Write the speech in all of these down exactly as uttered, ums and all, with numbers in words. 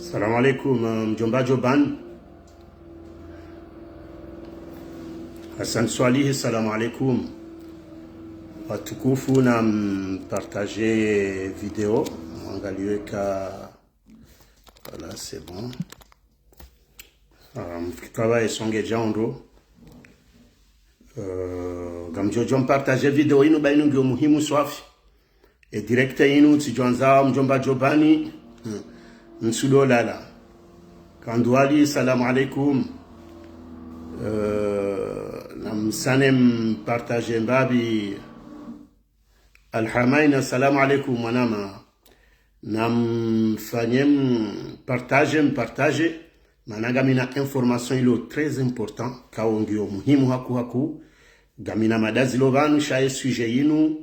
Salam alaikum, euh, mdjomba Joban. Hassan Swalihi, salam alaikum. Watukufu, na mpartage video, mwangaliwe ka, voilà, c'est bon. Ah, mfikiri amba esonge djaondo. Euh, ngamdjo djo mpartage video inu, ba inu ngiyo muhimu swafi. E direct inu, tsidjwandza mdjomba Jobani, hmm, nsudo lala. Kanduali, salam alaikum. Euh, na msane mpartage mbapvi. Alhamaina, salam alaikum, mwanama. Na mfanye mpartage, mpartage. Mana ngamina information ilo très important, ikao ngiyo muhimu haku haku. Ngamina mada zilo pvanu, sha ye sujet yinu,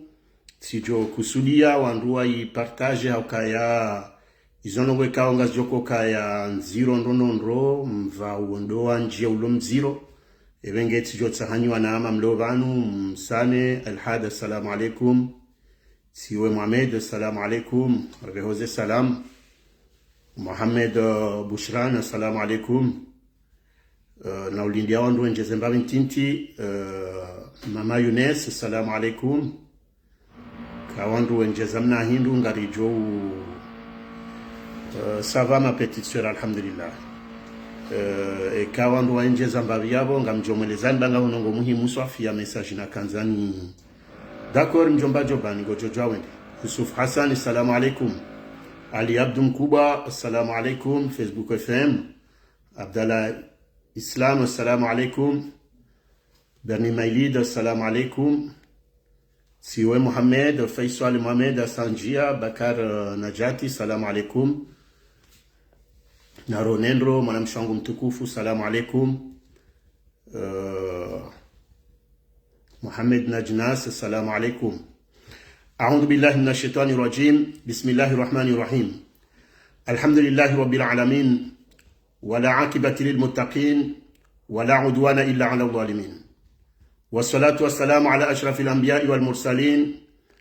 tsidjo kusudia wandru wayipartage, haukaya izo ndrongoo ikao ngazidjo kaya ndziro ndro ndro ndro, mva uwo ndo wandjie ulo mdziro. Epvenge tsidjo tsahanyiwa na ama mlo pvanu, msane, Alhada, salam alaikum. Siwe Mohamed, salam alaikum. Rehoze, salam. Mohamed, euh, Bushran, salam alaikum. Euh, na ulindia wandru wendjeze mbapvi ntiti, euh, Mama Younes, salam alaikum. Ka wandru wendjeza mna hindru ngaridjo u-, euh, ça va ma petite sœur, alhamdulillah. Euh, eka wandru wendjeza mbapvi yapvo, ngamdjo mwelezani ba ngahundro ndrongoo muhimu swafi ya message nakandzani. D'accord, mdjomba Jobani, ngodjo djuwa wende. Yusuf Hassan, salam alaikum. Ali Abdu Mkubwa, salam alaikum. Facebook F M. Abdallah Islam, salam alaikum. Berni Mailid, salam alaikum. Siwe Mohamed, Faisal Mohamed, Sanjia, Bakar, euh, Najati, salam alaikum. Na Ronendro, mwanamshe wangu mtukufu, salam alaikum. Euh, Mohamed Najnas, salam alaikum. أعوذ بالله من الشيطان الرجيم. بسم الله الرحمن الرحيم. الحمد لله رب العالمين. ولا عاقبة للمتقين. ولا عدوان إلا على الظالمين. والصلاة والسلام على أشرف الأنبياء والمرسلين.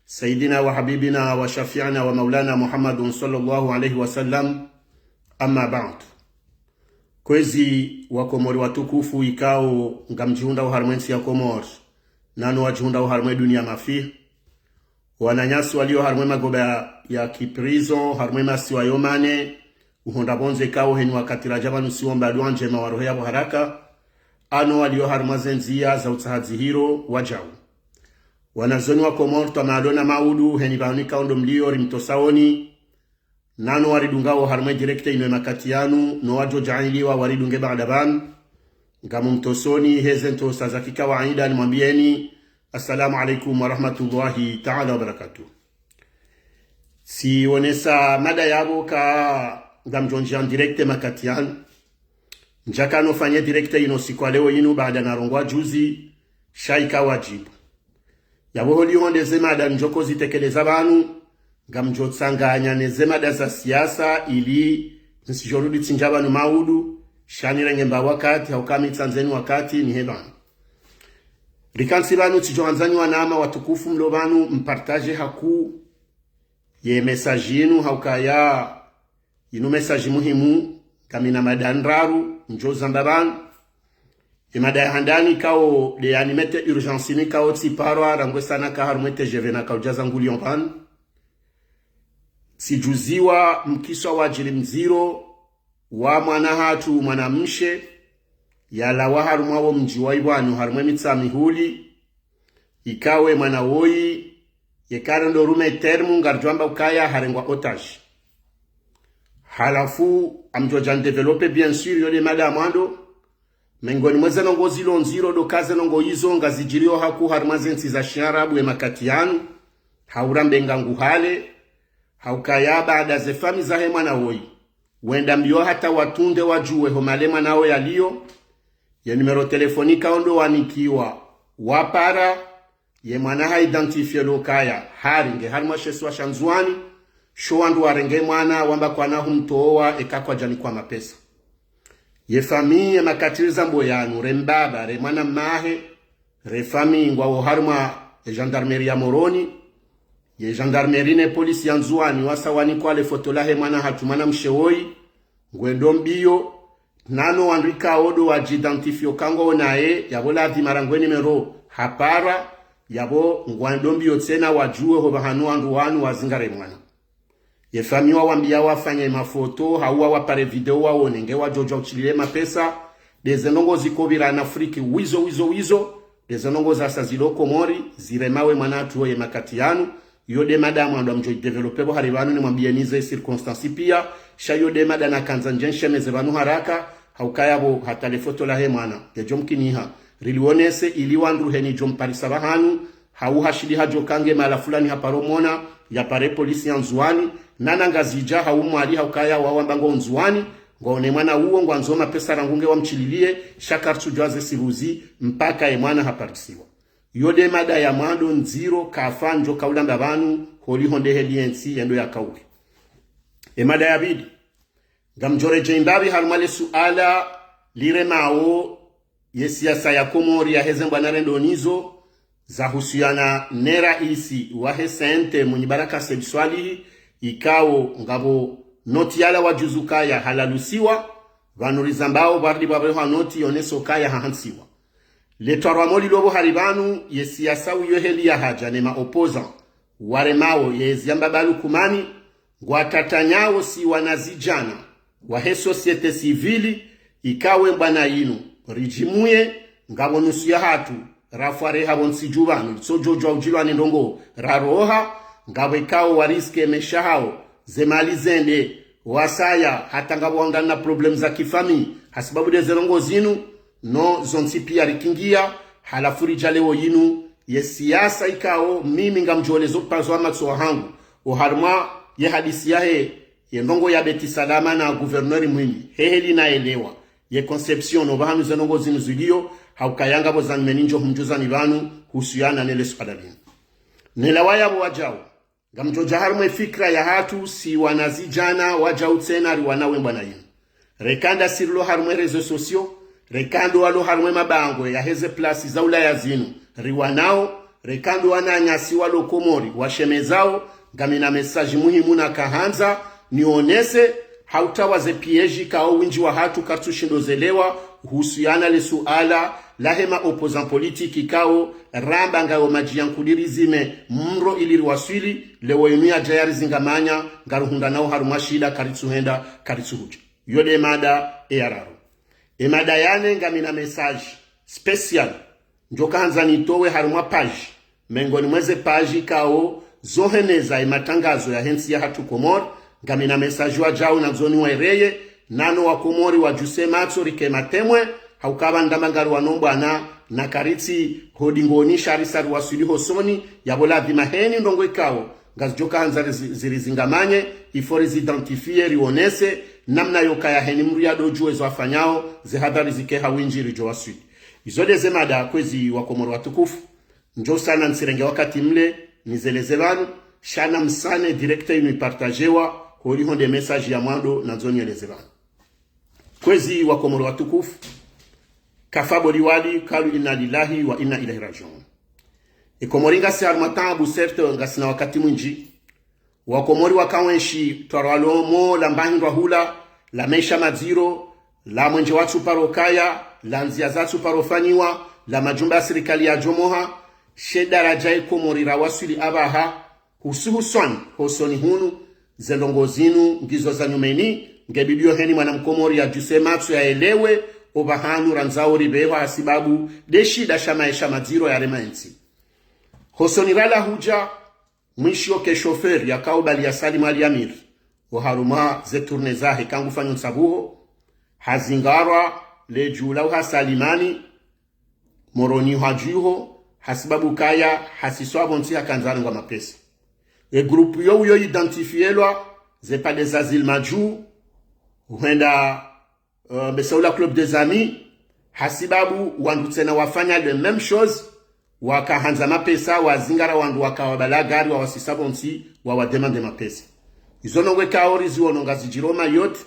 سيدنا وحبيبنا وشفيعنا ومولانا محمد صلى الله عليه وسلم. أما بعد. Kwezi Wakomori watukufu ikao ngamdjihundrao harumwa entsi ya Komori, nano wadjihundrao harumwa edunia mafi. Wananyasi walio harumwa magoba ya, ya kiprison, harumwa masiwa yo mane, uhondra pvondze ikao heni wakati radja pvanu siwomba dua ndjema warohe yapvo haraka, ano walio harumwa zendzia za utsaha dzihiro wadjau. Wanazioni wa Komori twamalo na maudu, heni pvanu ikao ndo mlio rimtosaoni, nano waridungao harumwa direct inu emakati yanu, no wadjo djaanliwa waridunge baada pvanu. Ngamumtosoni, heze ntosa za kikawaida nimwambieni, Assalamu alaikum wa rahmatullahi ta'ala wa barakatuh. Sionesa mada yapvo ka ngamdjo ndjia en direct emakati yanu. Ndjakana ufanye direct inu siku ya leo inu baada narongoa juzi, sha ika wadjibu. Yapvo holiho nde ze mada ndjoko zitekeleza pvanu, ngamdjo tsanganya ne ze mada za siasa ili nsidjo rudi tsindja pvanu maudu, sha nirenge mba wakati, hauka mi tsandzeni wakati, nihe pvanu. Rikantsi pvanu tsidjo handzani wanama watukufu mlo pvanu, mpartage haku ye message inu, haukaya inu message muhimu, ngamina mada ndraru, ndjo zamba pvanu. Ye mada ya handani ikao, nde yani mete urgence ini ikao tsiparwa, rangu esana ka harumwa e T G V na kaudja zangu Lyon pvanu. Tsidjuziwa mkiswa wadjiri mdziro, wa mwana hatru mwanamshe, yalawa harumwa wo mdji wa Ibwani, harumwa e Mitsamihuli, ikao e mwana woyi, yeka ndo rume terme ngaridjo amba ukaya harengwa otage. Halafu, ngamdjo dja ndévelopper bien sûr, yo nde mada ya mwando, mengoni mwa ze ndrongoo zilo ndziro ndo ka ze ndrongoo izo ngazidjirio haku harumwa ze ntsi za shiarabu emakati yanu, haurambe ngangu hale, haukaya baada ze famiyi zahe mwana woyi wenda mbio hata watunde wadjuwe ho male mwana wo yalio, ye numéro téléphone ikao ndo wanikiwa, wapara, ye mwana ha identifier lo ukaya, hari nge harumwa she isiwa sha Ndzuani, sho wandru warenge mwana, wamba kwana humtowa, eka kwadjanikwa mapesa. Ye famiyi emakati rizambo yanu, re mbaba, re mwana mmahe, re famiyi ngwawo harumwa e gendarmerie ya Moroni, ye gendarmerie ne police ya Ndzuani, wasa wanikwa le foto lahe mwana hatru mwanamshe woyi, ngwendo mbiyo, nano wandru ikao ndo wadjidantifio ka ngwao naye, yapvo ladhima rangwe nimero hapara, yapvo ngwendo mbiyo tsena wadjuwe ho pvahanu wandru wanu wazingare mwana. Ye famiyi wawambiya wafanye mafoto, hau wawapare video waone, nge wadjodja utshilile mapesa, ndeze ndrongoo zikopvira na Afriki wizo, wizo, wizo, ndeze ndrongoo zasa zilo Komori, ziremawo ye mwana hatru ye makati yanu, iyo nde mada mwando amdjo idéveloppé pvo hari pvanu nimwambiyeni ze circonstances piya, sha iyo nde mada nakandza ndje nshemeze pvanu haraka, haukaya pvo hata le foto lahe mwana, ngedjo mkiniha, rilionese ili wandru heni djo mparisa pvahanu, hau hashindi hadjo kange mahala fulani haparo mwana, yapare polisi ya Ndzuwani, nana Ngazidja hau Mwali haukaya wawamba ngwao Ndzuwani, ngwaone mwana uwo ngwandzo mapesa rangu nge wamtshililiye, sha karitsudjuwa ze siruzi, mpaka ye mwana haparisiwa. Iyo nde mada ya mwando ndziro kafa ndjo kaulamba pvanu, holiho nde heli yentsi yendo yakauke. E mada ya pvili, ngamdjoredjeyi mbapvi harumwa le suala liremawo ye siasa ya Komori yaheze mbwana rendo nizo, zahusuyana ne raisi wahe C N T Mwinyi Baraka Said Swalihi, ikao ngapvo noti yalawa juzi ukaya halalusiwa, pvanu rizambao pvaridi pvapvehwa noti yoneso ukaya hahantsiwa. Le twarwa moli lopvo hari pvanu ye siasa uyo heli yahadja ne ma opposants waremawo ye ziamba balukumani, ngwatatanyawo si wanazidjana wahe société civile, ikawo mbwana yinu ridjimuye, ngapvo nusu yahatru rafware hapvo ntsi dju pvanu, litsodjodjwa udjilwa ne ndrongoo raroha, ngapvo ikao wariske mesha hawo, ze mali zende, wasaya, hata ngapvo wangana problèmes za kifamiyi, hasibabu ndeze ndrongoo zinu, no zontsi piya rikingiya, halafu ridja leo yinu, ye siasa ikao, mimi ngamdjoleza upvazo wa matso wahangu, oharumwa ye hadisi yahe, ye ndrongoo ya Beit-Salam na gouverneur Mwinyi, he heli naelewa, ye conception no pvahanu ze ndrongoo zinu ziliyo, haukaya ngapvo za nyumeni ndjo humdjuzani pvanu, husuyana nele suala linu. Nelawa yapvo wadjau, ngamdjodja harumwa ye fikira yahatru si wanazidjana wadjau tsena riwanawo ye mbwana yinu. Reka ndasi rilo harumwa ye réseaux sociaux, reka ndo walo harumwa ye mabangwe yaheze plasi za Ulaya zinu riwanawo, reka ndo wananyasi walo Komori washemezao, ngamina message muhimu nakahandza nionese, hautawa ze pièges ikao windji wahatru karitsushindo zelewa, husuyana le suala lahe ma opposants politiques ikao ramba ngayo madji ya nkudi rizime mro ili riwaswili, leo yinu yadja yarizingamanya, ngaruhundranawo harumwa shida karitsuhenda, karitsuhudja. Iyo nde mada e ya raru. E mada ya nne ngamina message spécial ndjo kahandza nitowe harumwa page, mengoni mweze page ikao zoheneza ye matangazo yahe ntsi yahatru Komori, ngamina message wadjau nandzo niwereye, nano wakomori wadjuse matso rike matemwe, hauka pvanu ndamba ngariwano mbwana, na karitsi ho dingoni sha risa riwaswili hosoni, yapvo ladhima heni ndrongoo ikao ngazidjo kahandza rizi-, zirizingamanye, il faut rizi identifier, rionese namna yokaya heni mdru yadodjuwe zo afanyao, ze hadhari zike ha windji ridjo waswili. Izo ndeze mada, kwezi wakomori watukufu. Ndjo sana ntsirenge wakati mle nizeleze pvanu, sha namsane direct inu ipartagewa, holiho nde message ya mwando nandzo nieleze pvanu. Kwezi wakomori watukufu, kafa boli wali, kalu inna lillahi wa inna ilayhi rajiun. E Komori ngasi harumwa taabu, certes, ngasina wakati mwindji. Wakomori waka wenshi, twarwalo mo la mbahindrwa hula, la maesha madziro, la mwendje watsuparo kaya, la ndzia zatsuparofanyiwa, la majumba ya sirikali yadjomoha, she daradja e Komori rawaswili apvaha, husuhuswani hosoni hunu, ze ndrongoo zinu ngizo za nyumeni, ngebidiyo heni mwana mkomori yadjuse matso yaelewe, opvahanu randzao ripvehwa hasibabu nde shida sha maesha madziro yarema entsi. Hosoni rala hudja, mwishi oke chauffeur yakao bali ya Salim Ali Amir, oharumwa ze tournée zahe kangufanyo ntsabuho, hazingarwa le djula uha Salimani, Moroni hadjuho, hasibabu kaya hasiswa pvontsi hakandza arengwa mapesa. E groupe yo uyo identifielwa, ze pade za Zilimadju, hwenda, euh, Besaula Club des Amis, hasibabu wandru tsena wafanya le même chose, wakahandza mapesa, wazingara wandru wakawabala gari, wawasisa pvontsi, wawademande mapesa. Izo ndrongoo ikao riziono ngazidjiro Mayotte,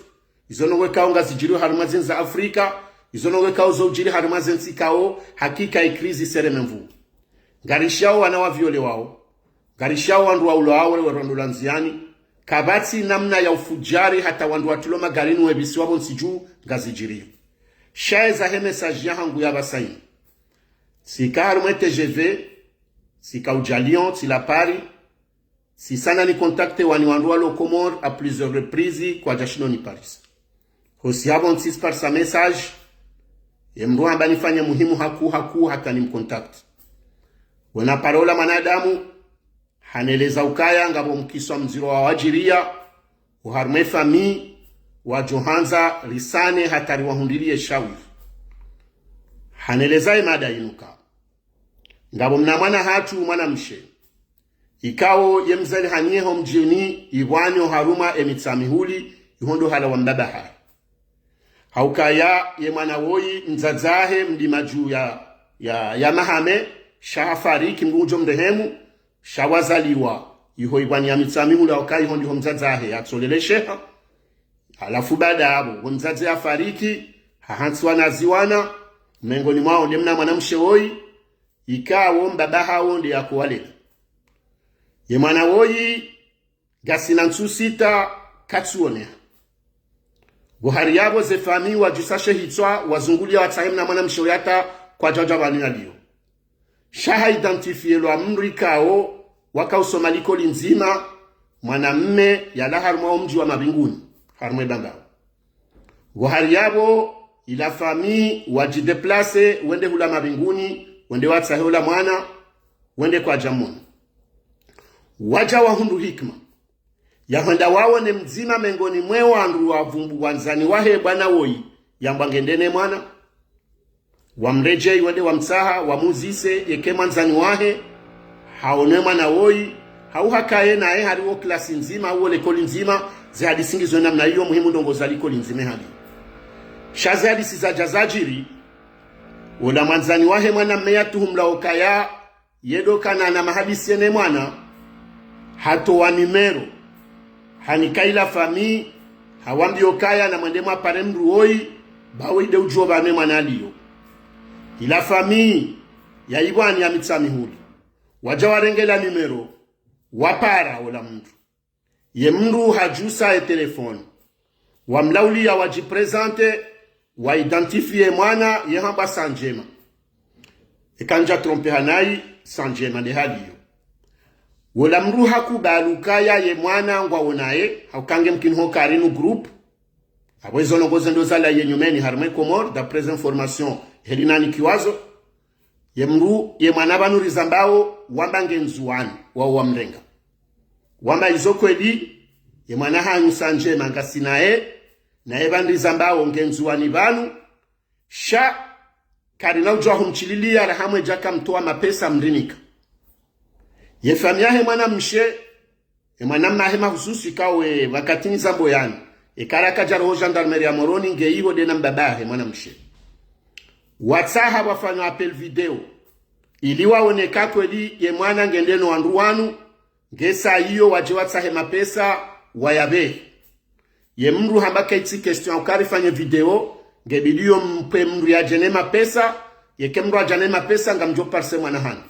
izo ndrongoo ikao ngazidjiri harumwa zentsi za Afrika, izo ndrongoo ikao zo udjiri harumwa zentsi ikao, hakika e crise sereme mvu. Ngarishao wana waviolewao, ngarishao wandru waulwao we rondo la ndziani, Kapvatsi namna ya ufudjari hata wandru watrilwa magarini wepvisiwa pvontsi dju ngazidjiriyo. Sha eza he message yahangu ya pvasa inu. Tsika harumwa e T G V, tsika udja Lyon, tsila Paris, tsisana ni contacté wani wandru walo Comores à plusieurs reprises kwadjashindo ni parisa. Hosi hapvo ntsi tsiparisa message, ye mndru hamba nifanye muhimu hakuu hakuu hata nimcontacté. Wena parola mwanadamu, haneleza ukaya ngapvo mkiswa mdziro wawadjiriya, oharumwa e famille, wadjohandza risane hata riwahundriliye shawiri. Haneleza ye mada inu ka ngapvo mna mwana hatru mwanamshe, ikao ye mdzadze haniye ho mdjini Ipvwani oharumwa e Mitsamihuli, iho ndo halawa mbaba hahe. Haukaya ye mwana woyi mdzadze hahe mdima dju ya, ya, ya mahame, sha hafariki, Mngu ngudjo mrehemu, sha wazaliwa iho Ipvwani ya Mitsamihuli, haukaya iho ndiho mdzadze hahe yatsolelesheha. Halafu baada yapvo, wo mdzadze hafariki, hahantsiwa na ziwana, mengoni mwawo nde mna mwanamshe woyi, ikao mbaba hawo nde yakowalele. Ye mwana woyi, ngasina ntsu sita, katsuoneha. Ngo hari yapvo ze famille wadjusa she hitswa, wazunguliya watsahe mna mwanamshe woyi hata kwadjadja pvanu yaliyo. Sha ha identifielwa mndru ikao wakausoma likoli ndzima, mwanamme yalawa harumwa o mdji wa Mabinguni, harumwa e Bambao. Ngo hari yapvo, ila famille wadjidéplacé, wende hula Mabinguni, wende watsahe ola mwana, wende kwadjamwona. Wadja wahundru hikima ya hwenda wawone mdzima mengoni mwe wandru wavumbu wandzani wahe bwana woyi, yambwa ngende ne mwana. Wamredjeyi wende wamtsaha, wamuzise yeke mwandzani wahe, haone mwana woyi, hau hakaye naye hari wo klasi ndzima, hau wo lekoli ndzima, ze hadisi ngizo namna iyo, muhimu ndrongoo za likoli ndzima hali. Sha ze hadisi zadja zadjiri, ola mwandzani wahe mwanamme yatuhumlwa ukaya, ye ndo kana na mahadisi ye ne mwana, hatowa numéro, hanika ila famille, hawambiya ukaya namwende mwapare mndru woyi, ba woyi nde udjuwo pvanu e mwana aliyo. Ila famille ya Ipvwani ya Mitsamihuli, wadja warenge la numéro, wapara ola mndru. Ye mndru hadjusa ye téléphone. Wamlauliya, wadjiprésenté, waidentifié mwana, ye hambwa Sanjema. Eka ntsudja trompé hanayi, Sanjema nde haliyo. Wola mndru hakubali ukaya ye mwana ngwawo naye, hauka nge mkini ho kari nu groupe. Apvo izo ndrongoo ze ndo zalawa ye nyumeni harumwa e Comores, d'après information heli nanikiwazo. Ye mndru, ye mwana pvanu rizambao, wamba nge Ndzuwani, wawo wamrenga. Wamba izo kweli, ye mwana hanyu Sanjema ngasinaye, naye pvanu rizambao nge Ndzuwani pvanu, sha karina udjuwa humtsililiya raha mwedja kamtowa mapesa mrinika. Ye famille yahe mwanamshe, e mwanamme wahe mahususi kawe wakati nizambo yani, e kara kadja roho gendarmerie ya Moroni nge iho nde na mbaba hahe mwanamshe. Watsaha wafanya appel vidéo, ili waone ka kweli ye mwana ngende no wandru wanu, nge sa iyo wadje watsahe mapesa wayapvehe. Ye mndru hamba kaitsi question ukaya rifanye vidéo, nge bidi yo mpve mndru yadje ne mapesa, yeke mndru hadja ne mapesa ngamdjo parise mwana hanyu.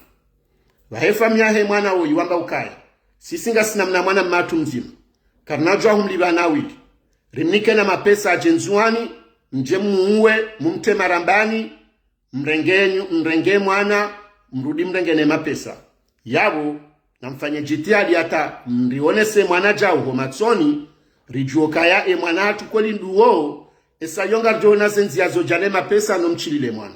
Pvahe famille yahe mwana woyi wamba ukaya, sisi ngasina mna mwanamme hatru mdzima, karina udjuwa humlipva na wili. Rimnike na mapesa yadje Ndzuwani, mdje muuwe, mumtre marambani, mrenge nyu-, mrenge mwana, mrudi mrenge ne mapesa. Yapvo, namfanye jitihadi hata mrionese mwana djau ho matsoni, ridjuwe ukaya e mwana hatru kweli nduwo, esa yo ngaridjo ona ze ndziya zo dja ne mapesa no mtsilile mwana.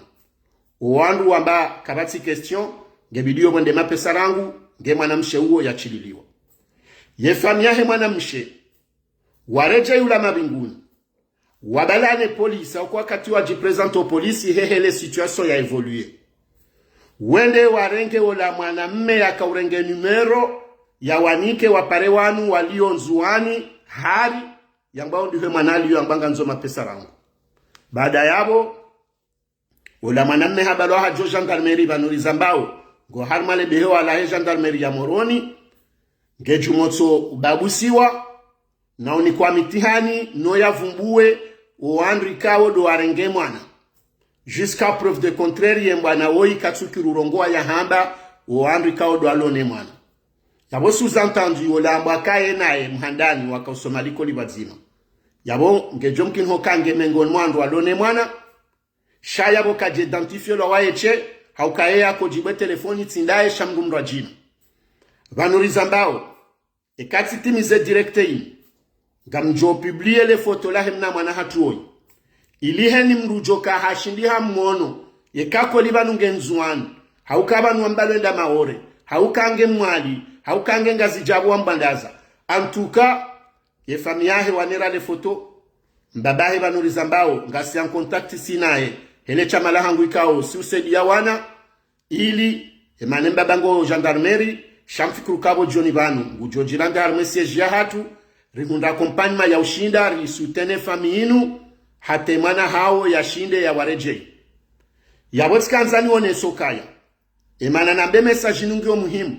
O wandru wamba kapvatsi question, nge bidi yo pvwende mapesa rangu, nge mwanamshe uwo yatsililiwa. Ye famille yahe mwanamshe, waredjeyi hula Mabinguni. Wabalane police, oko wakati wadjiprésenté o police, hehe le situation ya évolué. Wende warenge ola mwanamme yakaurenge numéro, yawanike wapare wanu waliyo Ndzuwani, hari, yambwa ndiho e mwana aliyo yambwa ngandzo mapesa rangu. Baada yapvo, ola mwanamme habalwa hadjo gendarmerie pvanu rizambao, ngo harumwa le behewa lahe gendarmerie ya Moroni, nge djumotso ubabusiwa, na unikwa mitihani, no yavumbuwe, o wandru ikao ndo warenge mwana. Jusqu'à preuve de contraire, ye mbwana woyi katsukiri urongowa yahamba, o wandru ikao ndo walo ne mwana. Yapvo sous-entendu, ola ambwa kaye naye mhandani waka usoma likoli pvadzima. Yapvo ngedjo mkini hoka nge mengoni mwa wandru walo ne mwana. Sha yapvo kadja identifié lwa waye she, hauka ye yako djibwe telefoni tsi ndaye sha mdru mdru wa djina. Pvanu rizambao, eka tsi timize direct ini, ngamdjo publié le photo lahe mna mwana hatru oyi. Ili heni mdru djoka hashindi hamwono, yeka koli pvanu nge Ndzuwani, hauka pvanu wamba lwenda Maore, hauka nge Mwali, hauka nge Ngazidja pvo wamba Ndaza. En tout cas, ye famille yahe wanera le photo. Mbabahe pvanu rizambao, ngasi en contact si naye. Hele shama lahangu ikao, si usaidia wana. Ili, emane mbaba ngo gendarmerie, sha mfikiri kapvo djoni pvanu, ngudjo djiranda harumwa siège yahatru, rihundre accompagnement ya ushinda, ri soutenir famille inu, hata emwana hawo yashinde yawaredjei. Yapvo tsikandza nione sokaya. Emana nambe message inu ngiyo muhimu.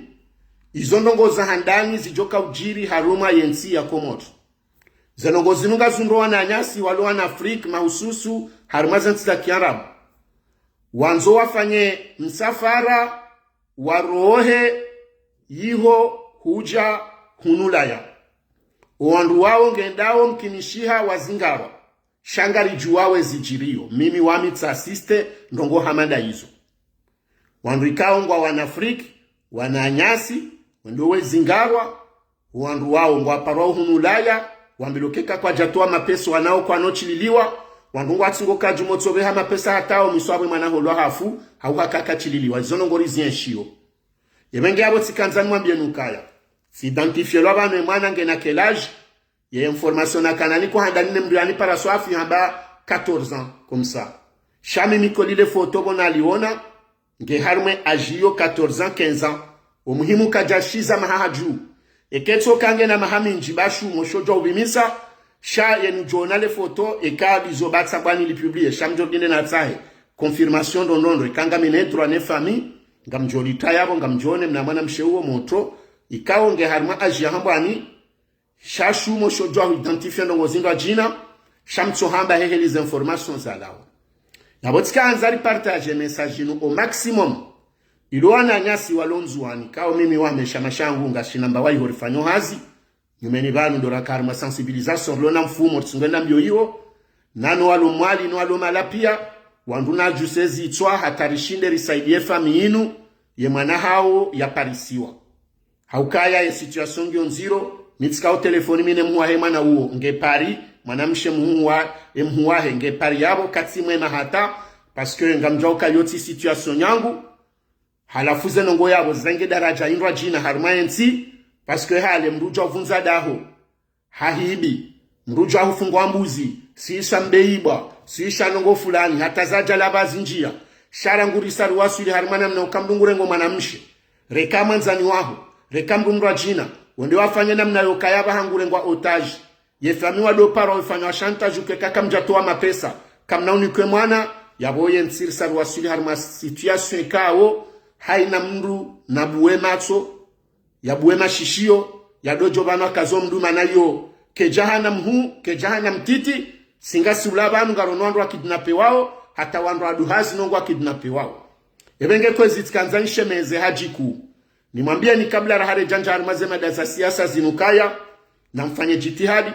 Izo ndrongoo za handani zidjoka udjiri harumwa yentsi ya Komori. Ze ndrongoo zinu ngazundro wananyasi walo wana Afrique mahususu harumwa zentsi za kiarabu. Wandzo wafanye msafara warohe yiho hudja hunu Ulaya. Owandru wawo ngendao mkinishiha wazingarwa. Sha ngaridjuwao ezidjiriyo. Mimi wami tsi assisté ndrongoo hama nda izo. Wandru ikao ngwa wana Afrique, wananyasi, wendo wezingarwa, wandru wawo ngwaparwao hunu Ulaya, wambilwa eka kwadjatowa mapesa wanao kwano shililiwa, wandru ngwatsingo kadjumo tsopveha mapesa hata omwiso wapvo mwana holwa hafu, hauka kaka shililiwa. Izo ndrongoo rizienshio. Yepvenge yapvo tsikandza nimwambieni ukaya, tsi identifié lwa pvanu emwana ngena quel âge, ye information nakana niko handani ne mdru yanipara swafi hamba quatorze ans, comme ça. Sha mimi koli le photo pvo naliona, nge harumwa âge iyo quatorze ans, quinze ans. Omuhimu kadjashiza maha hadju. Eka tsoka ngena maha mindji ba shumo shodjwa upvimisa, sha yenu djona le photo, eka lizo batsa pvwani li publié, sha mdjo djinde natsahe confirmation ndrondrondro, eka ngami ne droit ne famille, ngamdjo lita yapvo, ngamdjone mna mwana mshe uwo motro, ikao nge harumwa âge ya hambwani, sha shumo shodjwa hu identifié ndrongoo zindru adjina, sha mtsohamba heheli ze information zalawa. Yapvo tsikandza ri partager message inu au maximum. Ilo wananyasi walo Ndzuwani, kao mimi wame shama shangu ngashina mbawa iho rifanyo hazi. Nyumeni pvanu ndo raka harumwa sensibilisation, rilo na mfumo, ritsungwenda mbio iho. Nano walo Mwali, no walo mahala pia, wandru nadjuse zitswa, hata rishinde risaidie famille inu, ye mwana hawo yaparisiwa. Haukaya ye situation ngiyo ndziro, mi tsika o telefoni mi ne mhuu wahe mwana uwo, nge Paris, mwanamshe mhuu wa, e mhuu wahe, nge Paris yapvo, katsi mwema hata, parce que ngamdjuwa uka yo tsi situation yangu, halafu ze ndrongoo yapvo zirenge daradja indru adjina harumwa yentsi, parce que hale mdru djwa vundza daho, hahibi, mdru djwa hufungwa mbuzi, sisha mbeibwa, sisha ndrongoo fulani, hata zadja lapva zindjia, sha rangu risa riwaswili harumwa namna uka mdru ngurengo mwanamshe, reka mwandzani waho, reka mdru mdru adjina, wende wafanye namna yokaya pvaha ngurengwa otage. Ye famille wado parwa wafanywa chantage uke eka kamdjatowa mapesa, kamna unikwe mwana, yapvo yentsi risa riwaswili harumwa situation ikao, haina mdru nabuwe matso, yabuwe mashishio, yadodjo pvanu akazo mdru mana iyo, kedja hana mhuu, kedja hana mtiti, si ngasi ula pvanu ngarono wandru wa kidnappé wao, hata wandru wa duhazi no ngwa kidnappé wao. Yepvenge kwezi tsikandza nishemeze hadjiku. Nimwambieni kabla raharedja ndja harumwa ze mada za siasa zinu kaya, namfanye djitihadi,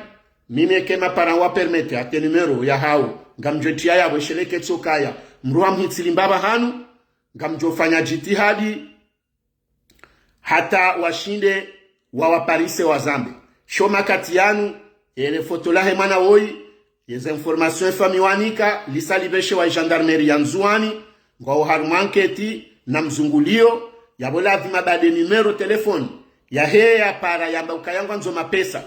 mimi eka ma parents wa permettre hata e numéro yahawo, ngamdjo tria yapvo esheleke tsokaya, mdru wa mhitsili mbapvi hanu, ngamdjo fanya djitihadi, hata washinde wawaparise wazambe. Sho makati yanu, ele photo lahe mwana woyi, yeze information e famille wanika, lisa lipveshewa e gendarmerie ya Ndzuwani, ngwao harumwa enquête na mzungulio, yapvo ladhima baada e numéro téléphone yahe yapara yamba ukaya ngwandzo mapesa.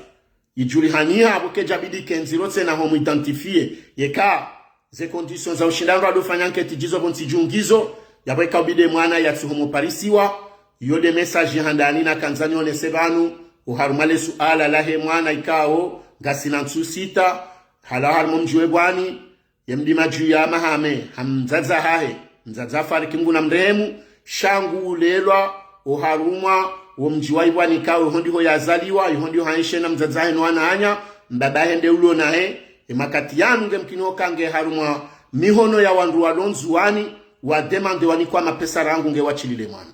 Idjulihaniha, apvo kedja bidi kendziro tsena ho mu identifier. Yeka, ze conditions za ushinda ndo adofanya enquête djizo pvo ntsi djuu ngizo, yapvo eka ubidi mwana yatsi homo parisiwa, iyo nde message handani nakandza nionese pvanu, oharumwa le suala lahe mwana ikao, ngasina ntsu sita, halawa harumwa mdji we Bwani, ye mdima djuu ya Mahame, ha mdzadze hahe, mdzadze hafariki Mngu namrehemu, sha ngu ulelwa, oharumwa, wo mdji wa Ibwani ikao, iho ndiho yazaliwa, iho ndiho haenshi na mdzadze hahe no wananya, mbaba hahe nde ulo nahe, e makati yanu nge mkini oka nge harumwa, mihono ya wandru walo Ndzuwani, wa demandé wanikwa mapesa rangu nge washilile mwana.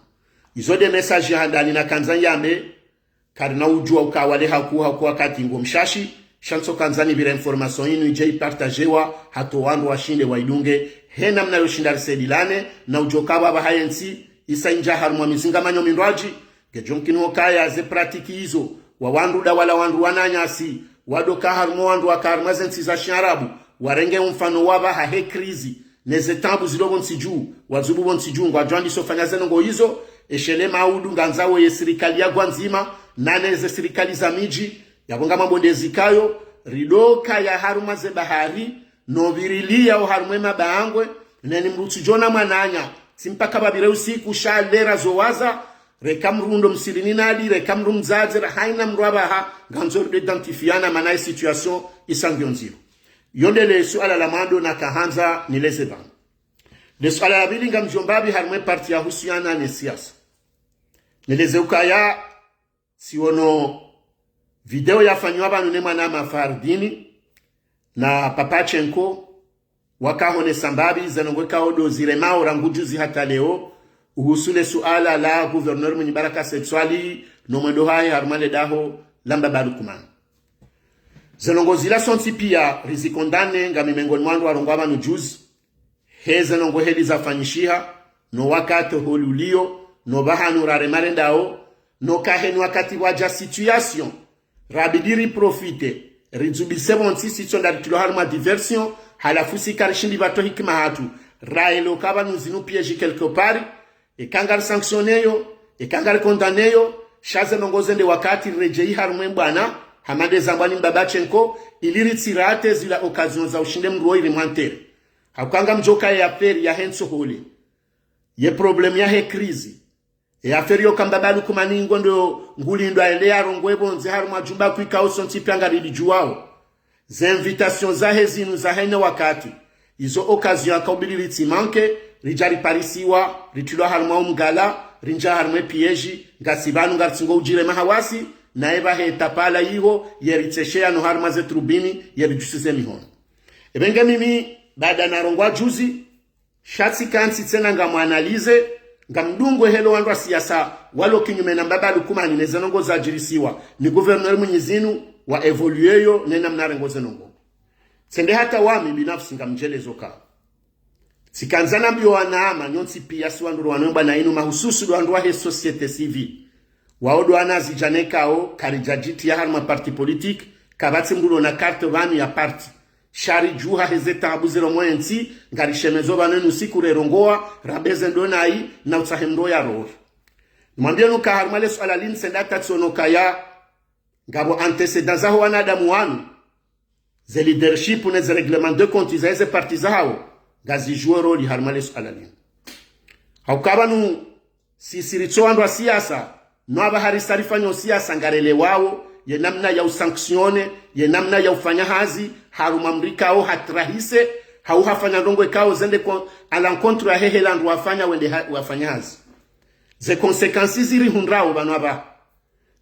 Izo nde message handani nakandza nyambe, Karina udjua uka wale haku, haku wakati ngo mshashi, sha ntsoka ndzani pvira information inu idje ipartagewa, hata wandru washinde waidunge, he namna yoshinda risaidilane, na udjo ka pvapvaha yentsi, isa indja harumwa mizingamanyo mindrwadji, ngedjo mkini okaya ze pratique izo, wa wandru nda wala wandru wananyasi, wandro ka harumwa wandru waka harumwa zentsi za shiarabu, warenge umfano wapvaha he krizi, neze taabu zilo pvontsi dju, wadzubu pvontsi dju, ngwadjo andisa ufanya ze ndrongoo izo, eshelema udu ngandzawo ye sirikali ya gwandzima, na neze sirikali za midji, yapvo ngamambo ndezikayo, ridoka ya harumwa ze bahari, no pvirilia o harumwa e mabangwe, neni mdru tsidjona mwananya, tsi mpaka pvapvire usiku, sha lera zo waza, reka mdru ndo msirini nadi, reka mdru mdzadze, ra haina mdru apvaha, ngandzo rido identifiana mana e situation isa ngiyo ndziro. Yo ndele suala la mwando nakahandza nileze pvanu. Le suala la pvili ngamdjo mbapvi harumwa e parti yahusiana ne siasa. Nileze ukaya, siono video yafanywa pvanu ne mwanama Fardini na Papachenko, wakahonesa mbapvi ze ndrongoo ikao ndo ziremao rangu juzi hata leo, uhusu le suala la gouverneur Mwinyi Baraka Said Swalihi, no mwendo hahe harumwa le daho la Mbaba Lukumani. Ze ndrongoo zila sontsi pia rizikondane, ngami mengoni mwa wandru warongoa pvanu juzi, heze ndrongoo heli zafanyishiha, no wakati holi ulio, no pvahanu rarema rendao, no kaheni wakati pvwadja situation, rabidi riprofite, ridzubise pvontsi sitso nda ritrilwa harumwa diversion, halafu si karishindi pvatru hikima hatru, raelewa uka pvanu zinu piège quelque part, eka ngari sanctionneyo, eka ngari condamneyo, sha ze ndrongoo zende wakati riredjeyi harumwa e mbwana, hama nde zambwa ni Mbaba Chenko, ili ritsirate zila occasion za ushinde mdru oiri mwantere. Hauka ngamdjoka ye affaire yahe ntsohole, ye problème yahe krizi, ye affaire yoka Mbaba Lukumani ngo ndo ngulindwa ende yarongoe pvondze harumwa djumba kuu ikao sontsi pia ngarilidjuwao. Ze invitation zahe zinu za haina wakati, izo occasion yaka ubidi ritsimanke, ridja riparisiwa, ritrilwa harumwa o mgala, rindja harumwa e piège, ngasi pvanu ngaritsingo udjirema hawasi, naye pvahe tapala iho, yeritsesheya no harumwa ze tribune, yeridjusize mihono. Epvenge mimi, baada narongoa juzi, sha tsikantsi tsena ngamwanalize, ngamdungo helo wandru wa siasa walo kinyume na Mbaba Lukumani neze ndrongoo zadjirisiwa ni gouverneur Mwinyi zinu, wa évolueyo ne namna rengo ze ndrongoo. Tsende hata wami binafsi ngamdjelezo ka tsikandza nambiyo wanama nyontsi pia si wandru wanu mbwana inu mahususu ndo wandru wahe société civile. Wao ndo wana zidjana ikao karidjadjitia harumwa parti politique, kapvatsi mdru ulo na carte pvanu ya parti. Sha ridjuha heze taabu zilo mwe ntsi, ngarishemezao pvanu inu siku rerongoa, rabeze ndo nayi, na utsahe mdru ya rori. Nimwambiye nuka harumwa le suala linu tsende hata tsiono kaya, ngapvo antécédents zaho wanadamu wanu, ze leadership neze règlement de compte za eze parti zahao, ngazidjuo rôle harumwa le suala linu. Hauka pvanu, sisi ritso wandru wa siasa, no apvaha risa rifanyao siasa ngarelewao, ye namna ya usanctionner, ye namna ya ufanya hazi, harumwa mdru ikao hatrahise, hau hafanya ndrongoo ikao zende kon-, à l'encontre yahe hela ndru wafanya wende ha-, wafanya hazi. Ze conséquences zirihundrao pvanu apvaha.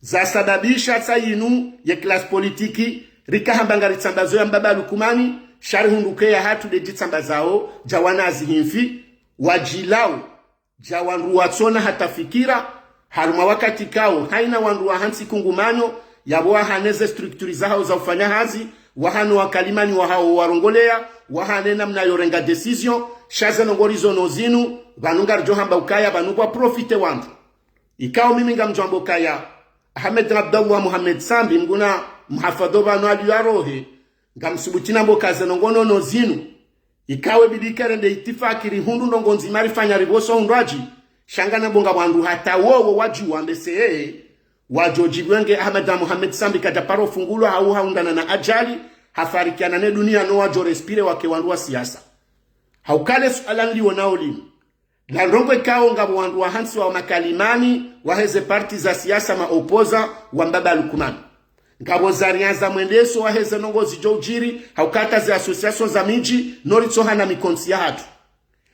Zasababisha tsa yinu ye classe politique, rika hamba ngaritsambazo ya Mbaba Lukumani, sha rihundru uka ya hatru nde djitsambazao, dja wana zihimfi, wadjilao, dja wandru watsona hata fikira, harumwa wakati ikao, haina wandru wa hantsi kungumanyo, yapvo wahane ze structure zahao za ufanya hazi, wahane wakalimani wahao warongoleya, wahane namna yorenga décision, sha ze ndrongoo rizo no zinu, pvanu ngaridjo hamba ukaya, pvanu pvwa profite wandru. Ikao mimi ngamdjo amba ukaya, Ahmed Abdallah Mohamed Sambi, Mngu na mhafadho pvanu aliyo arohe, ngamsubuti nambe uka ze ndrongoo nono zinu. Ikao ebidi kerende itifaki rihundru ndrongoo ndzima rifanya ripvoso hundrwadji. Sha ngamnambo nga wandru hata wowo wadjuwa mbese yeye, wadjo djibwenge Ahmed Mohamed Sambi kadja paro fungulwa hau haundana na ajali, hafarikiana ne dunia no wadjo respire wake wandru wa siasa. Hauka le suala nilio nao linu. La ndrongoo ikao ngapvo wandru wa hantsi wa makalimani, waheze parti za siasa ma opposants wa Mbaba Lukumani. Ngapvo zarianza mwendeso waheze ndrongoo zidjo udjiri, hauka hata ze associations za midji, no ritsohana mikontsi ya hatru.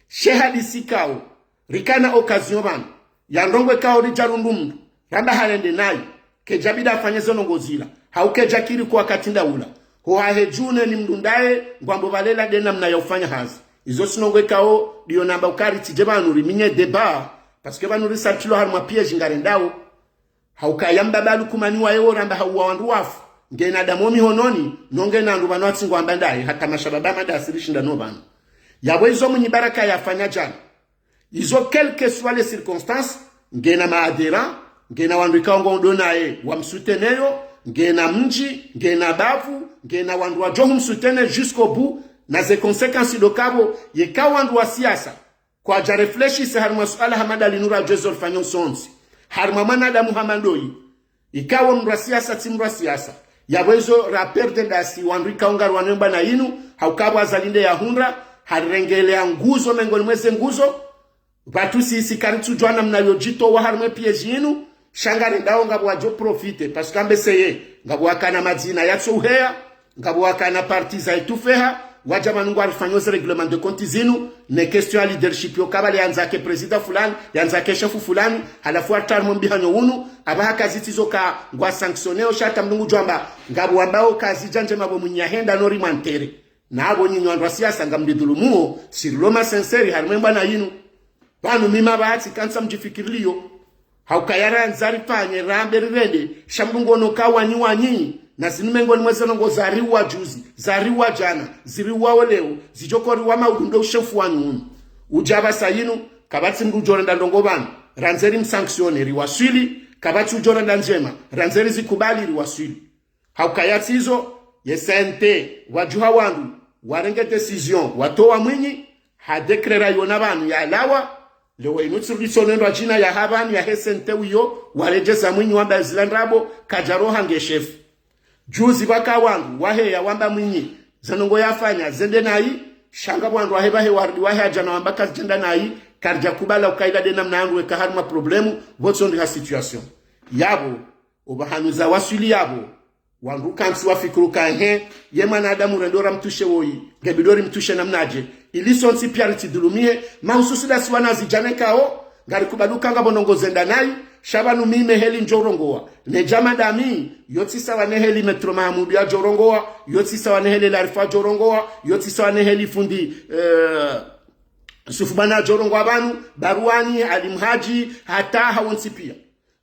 She hadisi ikao, rikana occasion pvanu, ya ndrongoo ikao ridja rundru mndru, ramba harende nayi, kedja bidi afanye ze ndrongoo zila, hau kedja kiri kwa wakati nda ula. Ho hahe djune ni mndru ndaye, ngwambo pvalela nde namna ya ufanya hazi. Izo si ndrongoo ikao, ndiyo namba uka ritsidje pvanu riminye débat, parce que pvanu risa ritrilwa harumwa piège ngarendao. Haukaya mbaba Lukumani waye woramba hauwa wandru wafu, ngena damu mihononi, no ngena ndru pvanu watsi ngwamba ndaye, hata mashababa madasiri shinda no pvanu. Yapvo izo Mwinyi Baraka yafanya djana. Izo, quelles que soient les circonstances, ngena maadhera, ngena wandru ikao ngwao ndo naye wamsoutenir yo, ngena mdji, ngena bavu, ngena wandru wadjo humsoutenir jusqu'au bout, na ze conséquences ndo kapvo, yeka wandru wa siasa kwadja réfléchir harimwa suala hama ndalinu radjo ezo rifanya usontsi, harimwa mwanadamu hama ndoyi. Ikao mndru wa siasa tsi mndru wa siasa. Yapvo izo ra perdre ndasi wandru ikao ngariwanao mbwana inu, hauka pvo Azali nde yahundra, harirengelea nguzo mengoni mweze nguzo, pvatsu sisi karitsudjuwa namna yo djitowa harimwe piège inu, sha ngarendao ngapvo wadjo profiter, parce que ambe seye, ngapvo wakana madzina yatso uheya, ngapvo wakana parti za itufeha, wadja pvanu ngwarifanyo ze règlement de compte zinu, ne question ya leadership yo kabale yandza ke président fulani, yandza ke chef fulani, halafu hata harimwe mbihanyo unu, apvaha kazitsi zo ka ngwa sanctionner o sha hata mndru ngudjwamba, ngapvo wambao kazidja ndjema pvo Mwinyi yahenda no rimwa ntere. Na apvo nyinyi wandru wa siasa ngamridhulumuo, si rilo ma sincères harimwe mbwana inu. Pvanu mimi pvahatsi kantsa mdjifikiriliyo. Haukaya randza rifanye, rambe rirende, sha mndru ngono ka wanyi wanyi, na zinu mengoni mweze ndrongoo zariwa juzi, zariwa djana, ziriwa oleo, zidjokoriwa maudu ndo ushefu wanyu unu. Udja pvasa inu, kapvatsi mndru udjorenda ndrongoo pvanu, randze rimsanctionner riwaswili, kapvatsi udjorenda ndjema, randze rizikubali riwaswili. Haukaya tsi izo, ye C N T, wadjuha wandru, warenge décision, watowa Mwinyi, ha décret rayona pvanu yalawa, leo inu tsi rudisonendwa djina yaha pvanu yahe C N T wiyo, waredjeza Mwinyi wamba zila ndrabo, kadjaroha nge chef. Juzi pvwaka wandru, waheya wamba Mwinyi, ze ndrongoo yafanya, zende nayi, sha ngapvo wandru wahe pvahe warudi wahe adjana wamba kazidjenda nayi, karidja kubala ukaila nde namna wandru weka harimwa problème, pvotso ndi ha situation. Yapvo, opvahanu zawaswili yapvo, wandru kantsi wafikiri uka ehe, ye mwanadamu rendo ramtushe woyi, ngebidi rimtushe namnadje, ili sontsi pia ritsidhulumihe, mahususu ndasi wanazidjana ikao, ngarikubali uka ngapvo ndrongoo zenda nayi, sha pvanu mimi heli ndjorongoa, ne djama ndami, yo tsi sawa ne heli Maître Mahamudu yadjorongoa, yo tsi sawa ne heli Larifa yadjorongoa, yo tsi sawa ne heli fundi, eh, Sufu Bwana yadjorongoa pvanu, Baruani, Ali Mhadji, hata hawontsi pia.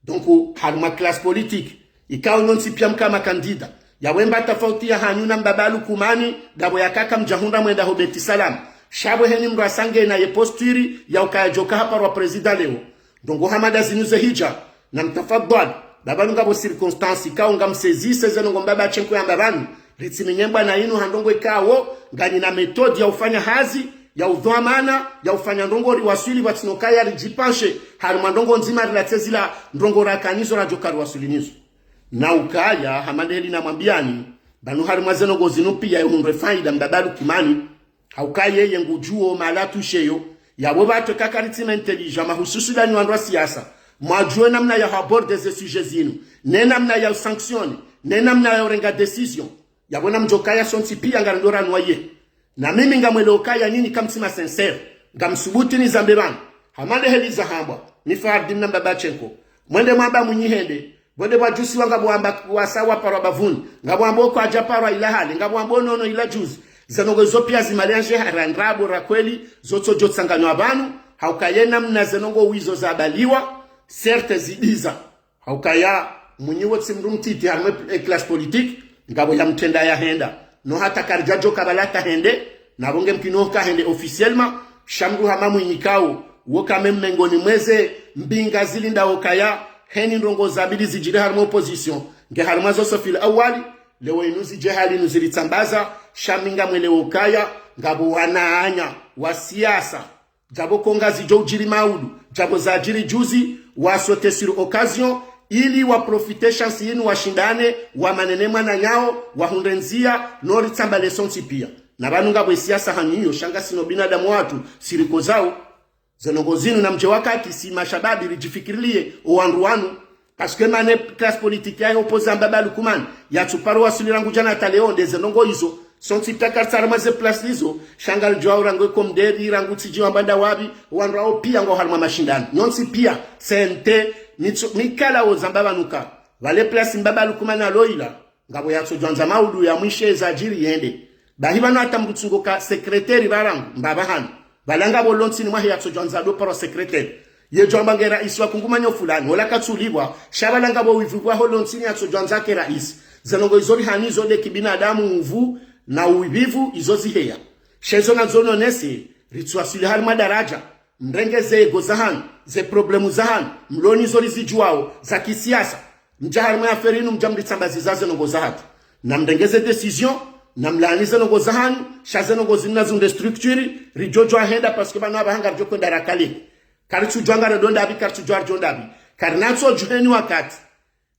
Donc, harimwa classe politique, ikao nyontsi pia mka ma candidat, yapvo emba tafauti yahanyu na mbaba Lukumani, ndapvo yakaka mdjahundra mwenda ho Beit Salam. Sha pvo heni mndru asangena ye posture ya ukaya djoka haparwa président leo. Ndrongoo hama nda zinu zehidja, na mtafadhwali, pvapvanu ngapvo circonstance ikao ngamsaisir ze ndrongoo mbaba Chenko yamba pvanu, ritsiminye mbwana inu ha ndrongoo ikao, nganyina méthode ya ufanya hazi, ya udhwamana, ya ufanya ndrongoo riwaswili pvatsina ukaya ridjipanshe, harimwa ndrongoo ndzima rilatse zila ndrongoo rakanazo radjoka riwaswili nazo. Na ukaya, hama nde heli namwambiani, pvanu harimwa ze ndrongoo zinu pia yehundre faida mbaba Lukumani, hauka yeye ngudjuo mahala tusheyo, yapvo pvatsu eka karitsi ma intelligent, mahususu ndanyi wandru wa siasa, mwadjuwe namna ya aborder ze sujets zinu, ne namna ya usanctionner, ne namna ya urenga décision, yapvo namdjokaya sontsi pia ngarendo ranwaye. Na mimi ngamweleo ukaya nyinyi kamtsi ma sincères, ngamsubutu nizambe pvanu. Hama nde heli zahambwa, mi Fardine na mbaba Chenko. Mwende mwamba Mwinyi hende, pvo nde pvwadjusiwa ngapvo wamba wasa waparwa bavuni, ngapvo wamba kwadjaparwa ila hale, ngapvo wamba nono ila juzi. Ze ndrongoo izo pia zimaliandje hara ndrabo ra kweli, zotsodjo tsanganywa pvanu, hauka ye namna ze ndrongoo wizo zabaliwa, certes zidiza. Haukaya, Mwinyi wo tsi mndru mtiti harimwe e classe politique, ngapvo yamtrenda yahenda. No hata karidjadjoka pvala tahende, na pvo ngemkino kahende officiellement, sha mndru hama Mwinyi ikao, wo kame mengoni mweze mbinga zilindao ukaya, heni ndrongoo zabidi zidjiri harimwa opposition, nge harimwa zo swafu la awali, leo inu zidje hali inu zilitsambaza, sha mi ngamweleo ukaya, ngapvo wananya, wa siasa, djapvo ko ngazidjo udjiri maudu, djapvo zadjiri juzi, wa sauter sur occasion, ili wa profiter chance yinu washindane, wamanene mwananyawo, wahundre ndzia, no ritsambale sontsi pia. Na pvanu ngapvo e siasa hanyu iyo, sha ngasina ubinadamu watru, sirikozao. Ze ndrongoo zinu namdje wakati si mashababi ridjifikirilie, o wandru wanu, parce que mana e classe politique yahe opposé mbaba Lukumani, yatsuparo waswili rangu djana hata leo nde ze ndrongoo izo. Sontsi pia karitsi harimwa ze place izo, sha ngaridjuwao rangu e Komderi, rangu tsidji wamba nda wapvi, wandru wao pia ngwao harimwa mashindano. Nyontsi pia, C N T, mitso, mikala wo zamba pvanu ka. Pvale place mbaba Lukumani aloila, ngapvo yatsodjwandza maudu ya mwishe zadjiri yende. Bahi pvanu hata mndru tsungo ka secrétaire pvarangu, mbaba hanu. Pvala ngapvo lontsini mwahe yatsodjwandza ndo parwa secrétaire. Yedjo amba nge raisi wa kungumanyo fulani, ola katsulipvwa, sha pvala ngapvo wivu pvwa holo ntsini yatsodjwandza ke raisi. Ze ndrongoo izo rihanizo nde kibinadamu uvu na uvivu izo ziheya. Sha izo nazo nonese, ritsuwaswili harimwa daradja, mrenge ze ego zahanu, ze problemu zahanu, mloni izo rizidjuwao, za kisiasa. Mdja harimwa affaire inu mdja mritsambaziza ze ndrongoo zahatru. Na mrenge ze décision, na mlaani ze ndrongoo zahanu, sha ze ndrongoo zinu nazunde structure, ridjodjuwa hwenda parce que pvanu apvaha ngaridjo hwenda rakale. Karitsudjuwa ngaridjo ndapvi, karitsudjuwa ridjo ndapvi. Karinatsodjuheni wakati.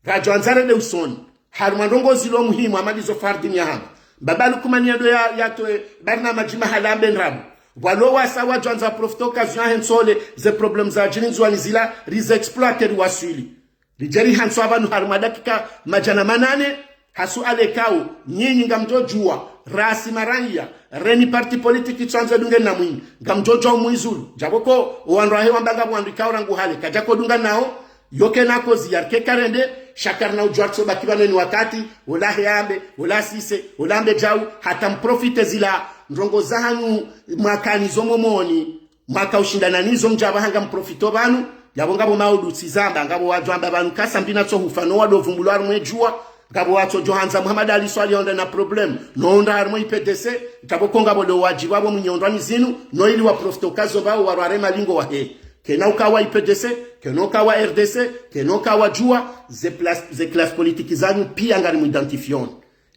Radjwandza rende usoni. Harimwa ndrongoo zilo muhimu, hama ndizo Fardine yahamba. Mbaba Lukumani yendo ya, yatowe, barnamaji mahala ambe ndrabo. Pvwalo wasa wadjwandza profite occasion yahe ntsole, ze problemu zadjiri Ndzuwani zila, rize exploite riwaswili. Ridje rihantsi apvanu harimwa dakika madjana manane, ha suala ikao, nyinyi ngamdjodjuwa, rasi maraiya, reni parti politique itsoandza idunge na Mwinyi, ngamdjodjuwa umwizulu, djapvo ko, owandru wahe wamba ngapvo wandru ikao rangu hale, kadjakodunga nao, yoke nako ziyarike karende, sha karina udjuwa ritsobaki pvanu eni wakati, ola he ambe, ola sise, ola ambe djau, hata mprofite zila, ndrongoo zahanu, mwakani zo momoni, mwaka ushindana nizo mdja pvaha ngamprofito pvanu, yapvo ngapvo maudu tsizamba, ngapvo wadjo amba pvanu kasa mbi natsohufa no wado vumbulwa harimwe djuwa, ngapvo watsodjo handza Muhammad Ali Swalihi yahundre na problème, no hundra harimwe I P D C, djapvo ko ngapvo leo wadjipvwa pvo mwenye hundrwa ni zinu, no ili waprofito kazo pvao warware malingo wahe. Kena ukawa I P D C, kena ukawa R D C, kena ukawa djuwa, ze place, ze classe politique zanyu pia ngari mu identifion.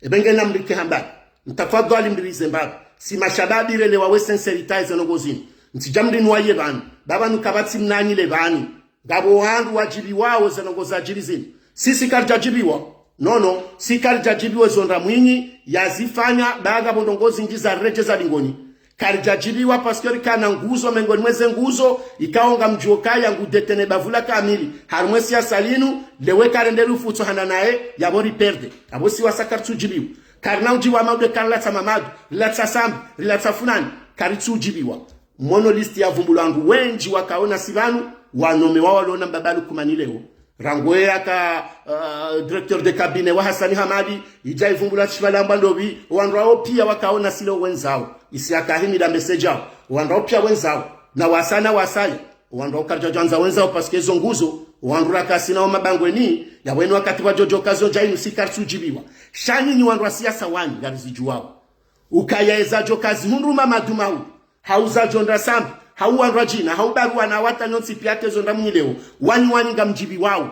Ebe nge namrike hambani. Mtafadhwali mririze mbapvi. Si mashababi relewa we sincérité ze ndrongoo zinu. Ntsidja mrinuwaye pvanu. Pvapvanu kapvatsi mnanyi le pvanu. Ngapvo wandru wadjipviwao ze ndrongoo zadjiri zinu. Sisi karidjadjipviwa. Non, non. Si karidjadjipviwa zo ndra Mwinyi yazifanya, ba ngapvo ndrongoo zindji zaredjeza lingoni. Karidjadjipviwa parce que rikana nguzo, mengoni mweze nguzo, ikao ngamdjuo kaya ngu détenir bavu la kamili. Harimwe siasa linu, lewe karende lufutso hana naye, yapvo riperde. Apvo si wasa karitsudjipviwa. Karina udjipviwa maudu karilatsa Mamadu, rilatsa Sambi, rilatsa fulani, karitsudjipviwa. Mono liste yavumbulwa wandru wendji wakao nasi pvanu, wanome wawalona mbaba Lukumani leo. Rangu ye aka, uh, directeur de cabinet wa Hassani Hamadi, idja ivumbulwa shipvala mbandopvi, owandru wao pia wakao nasi leo wendzawo. Isi aka himi da message yao. Owandru wao pia wendzawo. Na wasaya na wasaya. Owandru wao karidjadjwandza wendzawo parce que zo nguzo, owandru rakasina wo mabangweni, yapvo eni wakati wadjodjo kazo dja inu si karitsudjipviwa. Sha nyinyi wandru wa siasa wanyu, ngarizidjuwao. Ukaya eza djo kazi hundru Mamadu Maudu. Hau zadjo ndra Sambi, hau wandru wadjina, hau Barua na wata nyontsi pia tezo ndra Mwinyi leo. Wanyu wanyu ngamdjipviwao.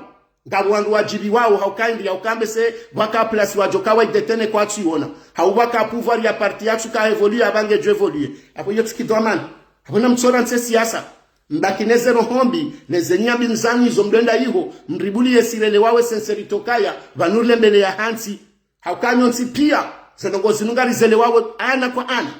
Ngapvo wandru wadjipviwao, hau kaindi, hau kambe se, pvwaka place wadjo kawa idétenir kwatsu iona. Hau pvwaka pouvoir ya parti yatsu ka évoluer, apvange djo évoluer. Apvo iyo tsi kidhwamana. Apvo namtsora ntse siasa. Mbaki neze roho mbi, neze nia mbi mzani izo mdwenda iho, mribuliye si relewa we sincérité kaya, pvanu rilembeleya hantsi. Hauka nyontsi pia, ze ndrongoo zinu ngarizelewawo ana kwa ana.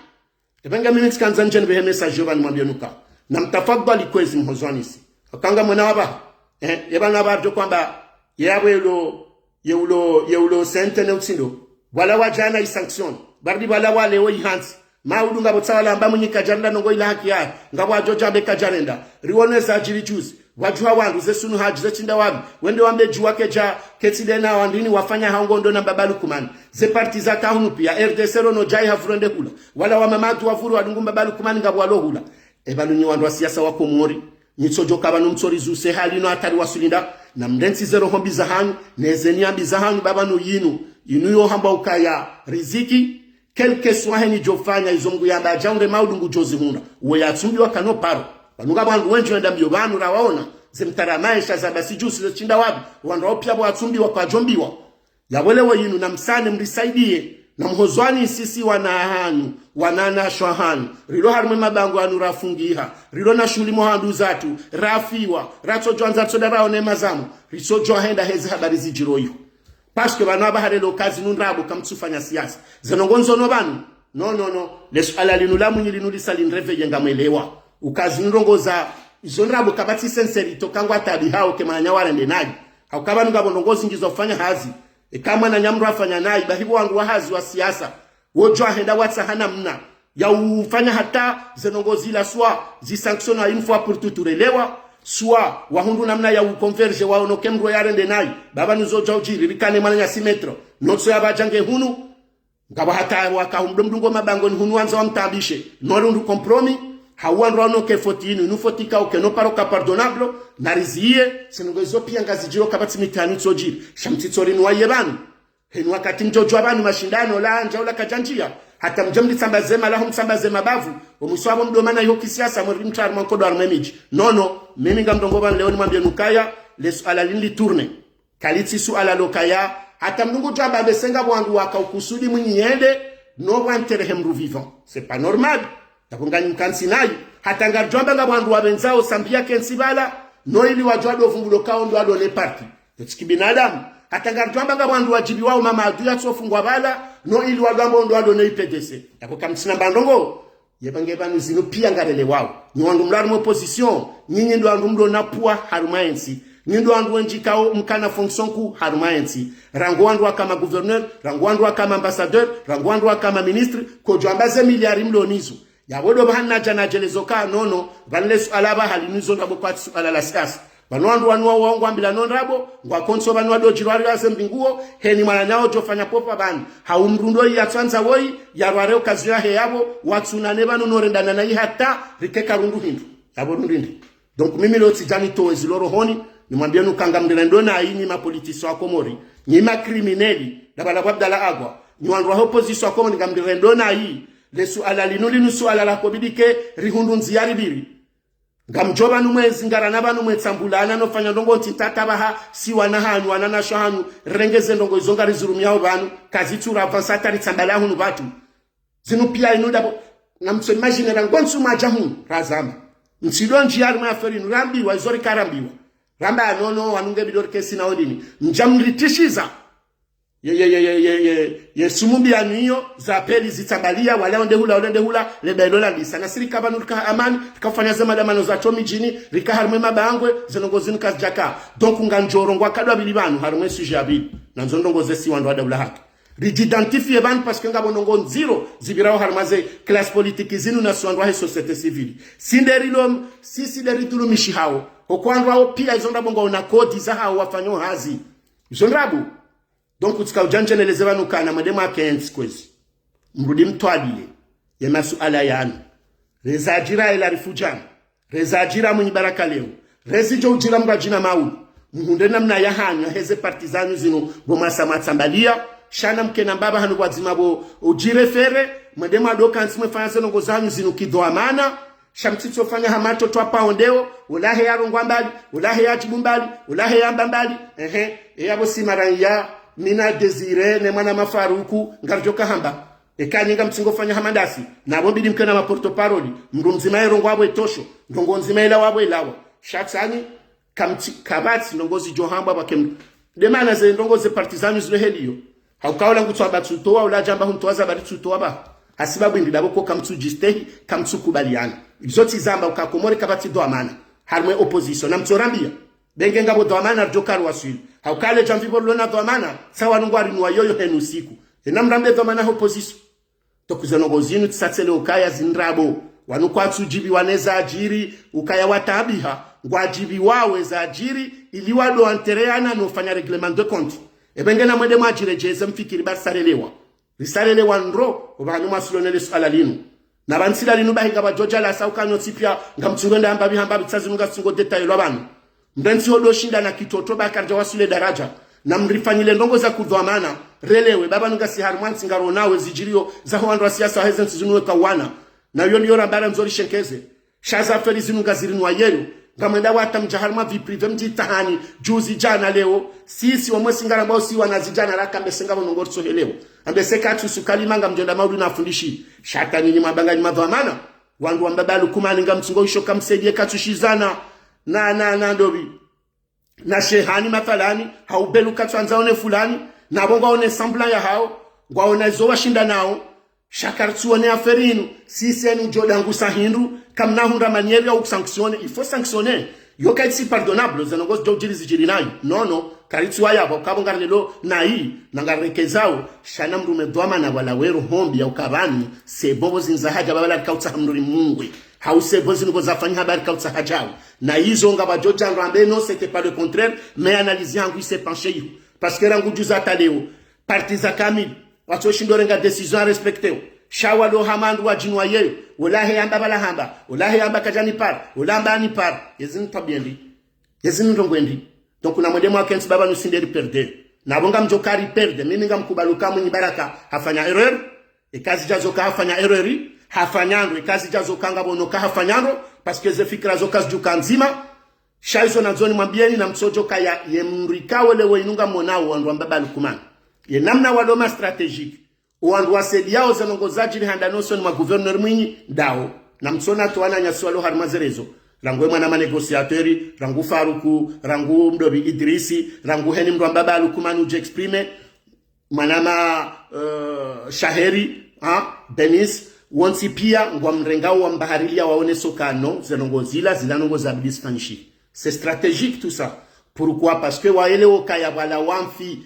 Ebe nga mimi tsikandza ndjeni pvehe message yo pvanu nimwambiye nuka. Na mtafadhwali kwezi mhozwanisi. Hauka ngamwona wapvaha. Eh, ye pvanu wapvaha ridjo hwamba, ye apvo ye ulo, ye ulo, ye ulo sente ne utsindo. Wala wadjana i sanction. Baridi wala wale wo ihantsi. Maudu ngapvo tsa wala amba Mwinyi kadjarenda ndrongoo ila haki yahe. Ngapvo wadjo djambe kadjarenda. Riwone zadjiri juzi. Wadjuha wandru ze sunu hadji ze tsinda wapvi. Wende wambe djuwa kedja ketsi dena wandrini wafanya hau ngondo na mbaba Lukumani. Ze parti zaka hunu pia. R D C rono djayi hapvo rende hula. Wala wa Mamadu wapvuru wadungu mbaba Lukumani ngapvo walo hula. Eba nunyi wandru wa siasa wa Komori. Nyi tsodjo ka pvanu mtsori zuse hali no hatwari wasulinda. Na mrentsi ze roho mbi zahanyu. Neze nia mbi zahanyu pvapvanu yinu. Yinu yo hamba ukaya riziki. Quel que soit heni djofanya izo Mngu yamba djaunde maudu ngudjo zihundra. Uwe yatsumbiwa kano paro. Pvanu ngapvo wandru wendji wenda mbio pvanu rawaona. Ze mtara maesha za basi jusi ze tsinda wapvi. Wandru wao pia pvo watsumbiwa kwadjombiwa. Yapvo lewo yinu na msane mrisaidiye. Na mhozwani sisi wana hanyu. Wananashwa hanyu. Rilo harimwe mabangwe yanu rafungiha. Rilo na shuhuli mwa handru zatru. Rafiwa. Ratsodjwandza tsoda raone mazamu. Ritsodjo henda hezi habari zidjiro iho. Parce que pvanu apvaha lelo kazi nu ndrabo kamtsufanya siasa. Ze ndrongoo ndzo no pvanu. Non, non, non. Le suala linu la Mwinyi linu lisa linreveye ngamwelewa. Ukazi nu ndrongoo za, izo ndrabo kapvatsi sincérité ka ngwataabihao ke mwananya warende nayi. Hauka pvanu ngapvo ndrongoo zindji za ufanya hazi. Eka mwananya mndru afanya nayi, bahi pvo wandru wa hazi wa siasa. Wodjo henda watsaha namna ya ufanya hata ze ndrongoo zila soit zi sanctionner une fois pour toutes relewa, soit wahundru namna ya uconverger waono ke mndru yarende nayi, pvapvanu zo djau djiri, rikane mwananya si maître, notso ya pvadja nge hunu, ngapvo hata waka humdo mdungo mabangoni hunu wandza wamtaabishe, no rundru compromis, Hau wandru wanu ke foti inu, inu foti ka uke no paro ka pardonnable, na riziye, ze ndrongo izo pia ngazidjiro kapvatsi mitihani tsodjiri. Sha mtsitso rinuwa ye pvanu. Heni wakati mdjodjuwa pvanu mashindano la andja ula kadjandjiya. Hata mdje mditsambaze mala ho mtsambaze mabavu. Omwiso wapvo mdomana iho kisiasa mweri mtru harumwa nkodo harumwa emidji. Nono, mimi ngamdrongo pvanu leo nimwambiyeni ukaya, le suala linu litourne. Kalitsi suala lokaya, hata mdru ngudjo amba mbe se ngapvo wandru waka ukusudi mwinyi yende, no pvwa nterehe mdru vivant. C'est pas normal. Yapvo nganyi mkantsi nayi. Hata ngaridjo amba ngapvo wandru wapvendzao Sambi yakentsi pvala, no ili wadjuwa ndo vumbulo kao ndo wadone parti. Yo tsi kibinadamu. Hata ngaridjo amba ngapvo wandru wadjibiwao Mamadu yatsofungwa pvala, no ili wadjuwa amba ndo wadone I P D C. Yapvo kamtsina mba ndrongo. Ye pvange pvanu zinu pia ngarelewao. Nyi wandru mlo harumwa opposition, nyinyi ndo wandru mlo na pvwa harumwa entsi. Nyi ndo wandru wendji kao mkana fonction kuu harumwa entsi. Rangu wandru waka ma gouverneur, rangu wandru waka ma ambassadeur, rangu wandru waka ma ministre, kodjo amba ze miliari mlo nizo. Yapvo ndo pvahanu nadja nadjelezo ka nono, pvanu le suala pvahali nizo ndrabo kwatsi suala la siasa. Pvanu wandru wanu wao ngwambilano ndrabo, ngwakontso pvanu wadodjirwa riwaze mbinguo, heni mwananya wodjofanya popa pvanu. Hau mdru ndo yatsandza woyi, yarware occasion yahe yapvo, watsunane pvanu no rendana nayi hata, rike karundru hindru. Yapvo rundru hindru. Donc mimi leo tsidja nitowe zilo rohoni, nimwambiyeni uka ngamrirendo nayi nyi ma politiciens wa Komori, nyi ma criminels, ndapvala pvwa Abdallah Agwa, nyi wandru wa opposition wa Komori ngamrirendo nayi, le suala linu linu suala la kobidike, rihundru ndziya ripviri. Ngamdjo pvanu mwezi ngarana pvanu mwetsambulana no fanya ndrongo ntiti hata pvaha si wana hanyu, wananyasho hanyu, rengeze ndrongo izo ngarizirumiyao pvanu, kazitsu ra avancer hata ritsambala hunu pvatsu. Zinu pia inu ndapvo, na mtso imaginer rangu ntsu mwadja hunu, razamba. Mtsido ndjiya harumwa affaire inu, rambiwa, izo rikarambiwa. Ramba nono, wanu nge bidori kesi na odini. Mdja mritishiza. Ye, ye, ye, ye, ye, ye, ye sumu mbi yanu iyo, za pvili zitsambaliya, wala onde hula, wala onde hula, le belo la ndisa. Na si rika pvanu rika ha amani, rika fanya ze madamano zatru midjini, rika harumwa emabangwe, ze ndrongo zinu kazidjaka. Donc ngamdjo rongoa kadwa pvili pvanu, harumwa e sujet ya pvili. Na nzo ndrongo ze si wandru wa daula haki. Ridji identifier pvanu parce que ngapvo ndrongo ndziro, zipvirao harumwa ze classe politique zinu na si wandru wa he société civile. Si nde rilo, si, si nde ridhulumishihao. Oko wandru wao pia izo ndrabo ngwaona kodi zahao wafanyao hazi. Izo ndrabo. Donc, utsika udjandjeneleze pvanu kana mwende mwakentsi kwezi. Mrudi mtwaliye. Ye masuala yanu. Reza adjira ela rifudjana. Reza adjira mwinyi baraka leo. Rezi djo udjira mradjina maulu. Muhundre namna ya hanyu, heze parti zanyu zinu, pvo mwasa mwatsambaliya. Sha na mkena mbaba hanu pvwadzima pvo udjire fere. Mwende mwadoka ntsi mwefanya ze ndrongo zanyu zinu kidhwamana. Sha mtsitsofanya hama watoto wa pao ndeo, ulahe yarongoa mbali, ulahe yadjibu mbali, ulahe yamba mbali. Ehe, e yapvo si maranya, mi na Désiré, ne mwana Mafaruku, ngaridjoka hamba. Eka nyi ngamtsingofanya hama ndasi, napvo mbidi mkena ma porte-parole, mdru mdzima yerongoa pvo etosho, ndrongo ndzima ilawa pvo ilawa. Sha tsani, kamtsi, kapvatsi, ndrongo zidjo hambwa pvake mdru. Nde mana ze ndrongo ze parti zanyu zilo heliyo. Hauka ola ngutsu amba tsutowa, ola djamba humtowa za bari tsutowa ba. Hasibabu indi ndapvo ko kamtsu djistehi, kamtsu kubaliana. Izo tsi zamba uka Komori kapvatsi dhwamana. Harumwa e opposition, na mtsorambiya. Benge ngapvo dhwamana ridjo karuwaswili. Hauka le djamvi pvo lona dhwamana, sa wanu ngwarinuwa yoyo henu siku. Ena mrambe dhwamana he opposition. Donc ze ndrongo zinu tsisatsele ukaya zi ndrabo. Wanu kwatsu djibiwa ne zadjiri, ukaya watabiha, ngwadjibiwao e zadjiri, ili wado entereyana no fanya règlement de compte. Ebe ngena mwende mwadjiredjeze mfikiri ba risarelewa. Risarelewa ndro, opvahanu mwasulonele suala linu. Na pvanu sila linu bahi ngapvadjodja lasa uka nyo tsi pia, ngamtsungo nda hamba pvi hamba pvi tsa zinu ngatsungo détailler lwa pvanu. Mrentsi hodo shinda na kitoto ba karidja waswili daradja. Na mrifanyile ndrongo za kudhwamana. Relewe, pvapvanu ngasi harumwa ntsi ngaronawe zidjiriyo zaho wandru wa siasa heze ntsi zinu weka wana. Na yo ndiyo rambara ndzori shenkeze. Sha za affaire zinu ngazirinuwa yeyo. Ngamwenda wata mdja harumwa vie privée mdjitahani. Juzi djana leo. Sisi wamwe si ngarambao si wana zidjana raka mbe se ngapvo ndrongo ritsohelewa. Ambe se katsu suka lima ngamdjo enda maulu na afundishi. Sha hata nyinyi mwamba nganyi madhwamana. Wandru wamba ba Lukumani ngamtsungo isho kamsaidiye katsu shizana. Na, na, na ndopvi. Na shehani mathalani, hau belu katsu andza one fulani, napvo ngwaone semblant yahao, ngwaona izo washinda nao, sha karitsuone affaire inu, sisi enu djo dangusa hindru, kamna hundra manière ya ukusanctionner, il faut sanctionner. Yo kaitsi pardonnable, ze ndrongo zidjo udjiri zidjiri nayi. Non, non, karitsuwa yapvo, kapvo ngarilelo nayi, na ngarirekezao, sha na mrume dhwamana pvwalawe roho mbi ya uka pvanu, c'est bon pvo zinu zahadja pvapvala rikautsaha mdru ri mungwe. Hau c'est bon zinu pvo zafanyiha ba rikautsaha djau. Na izo ngapvadjodja ndro ambe non, c'était pas le contraire, mais analyse yangu i se pencher iho. Parce que rangu juzi hata leo, parti za kamili, watsoshindo renga décision ya respecter. Sha walo hama wandru wadjinwa yeyo, ola he yamba bala hamba, ola he yamba kadjanipara, ola hamba anipara. Yezi ni twabiya ndi. Yezi ni ndrongoo ndi. Donc namwende mwakentsi baba nusinde riperde. Napvo ngamdjo ka riperde, mimi ngamkubali uka Mwinyi Baraka hafanya erreur. Eka zidja zoka hafanya erreur, hafanya ndro, eka zidja zoka ngapvo no ka hafanya ndro, parce que ze fikira zoka zidjuka ndzima. Sha izo nandzo nimwambiyeni namtsodjo kaya ye mrika wele we inu ngamonao wandru wa mbaba Lukumani. Ye namna walo ma stratégique. Owandru wasaidiyao ze ndrongoo zadjiri handani hosoni mwa gouverneur Mwinyi, ndawo. Namtsona tu wananyasi walo harumwa ze réseaux. Rangu ye mwana ma négociateur, rangu Faruku, rangu Mdrobi Idrisi, rangu heni mndru wa mbaba Lukumani udje exprimer, mwana ma, euh, Shaheri, ha, Benis, wontsi piya ngwamrengao wambahariliya waonese uka non, ze ndrongoo zila, zila ndrongoo zabidi zifanyishihe. C'est stratégique tout ça. Pourquoi ? Parce que waelewa uka ya pvala wamfi,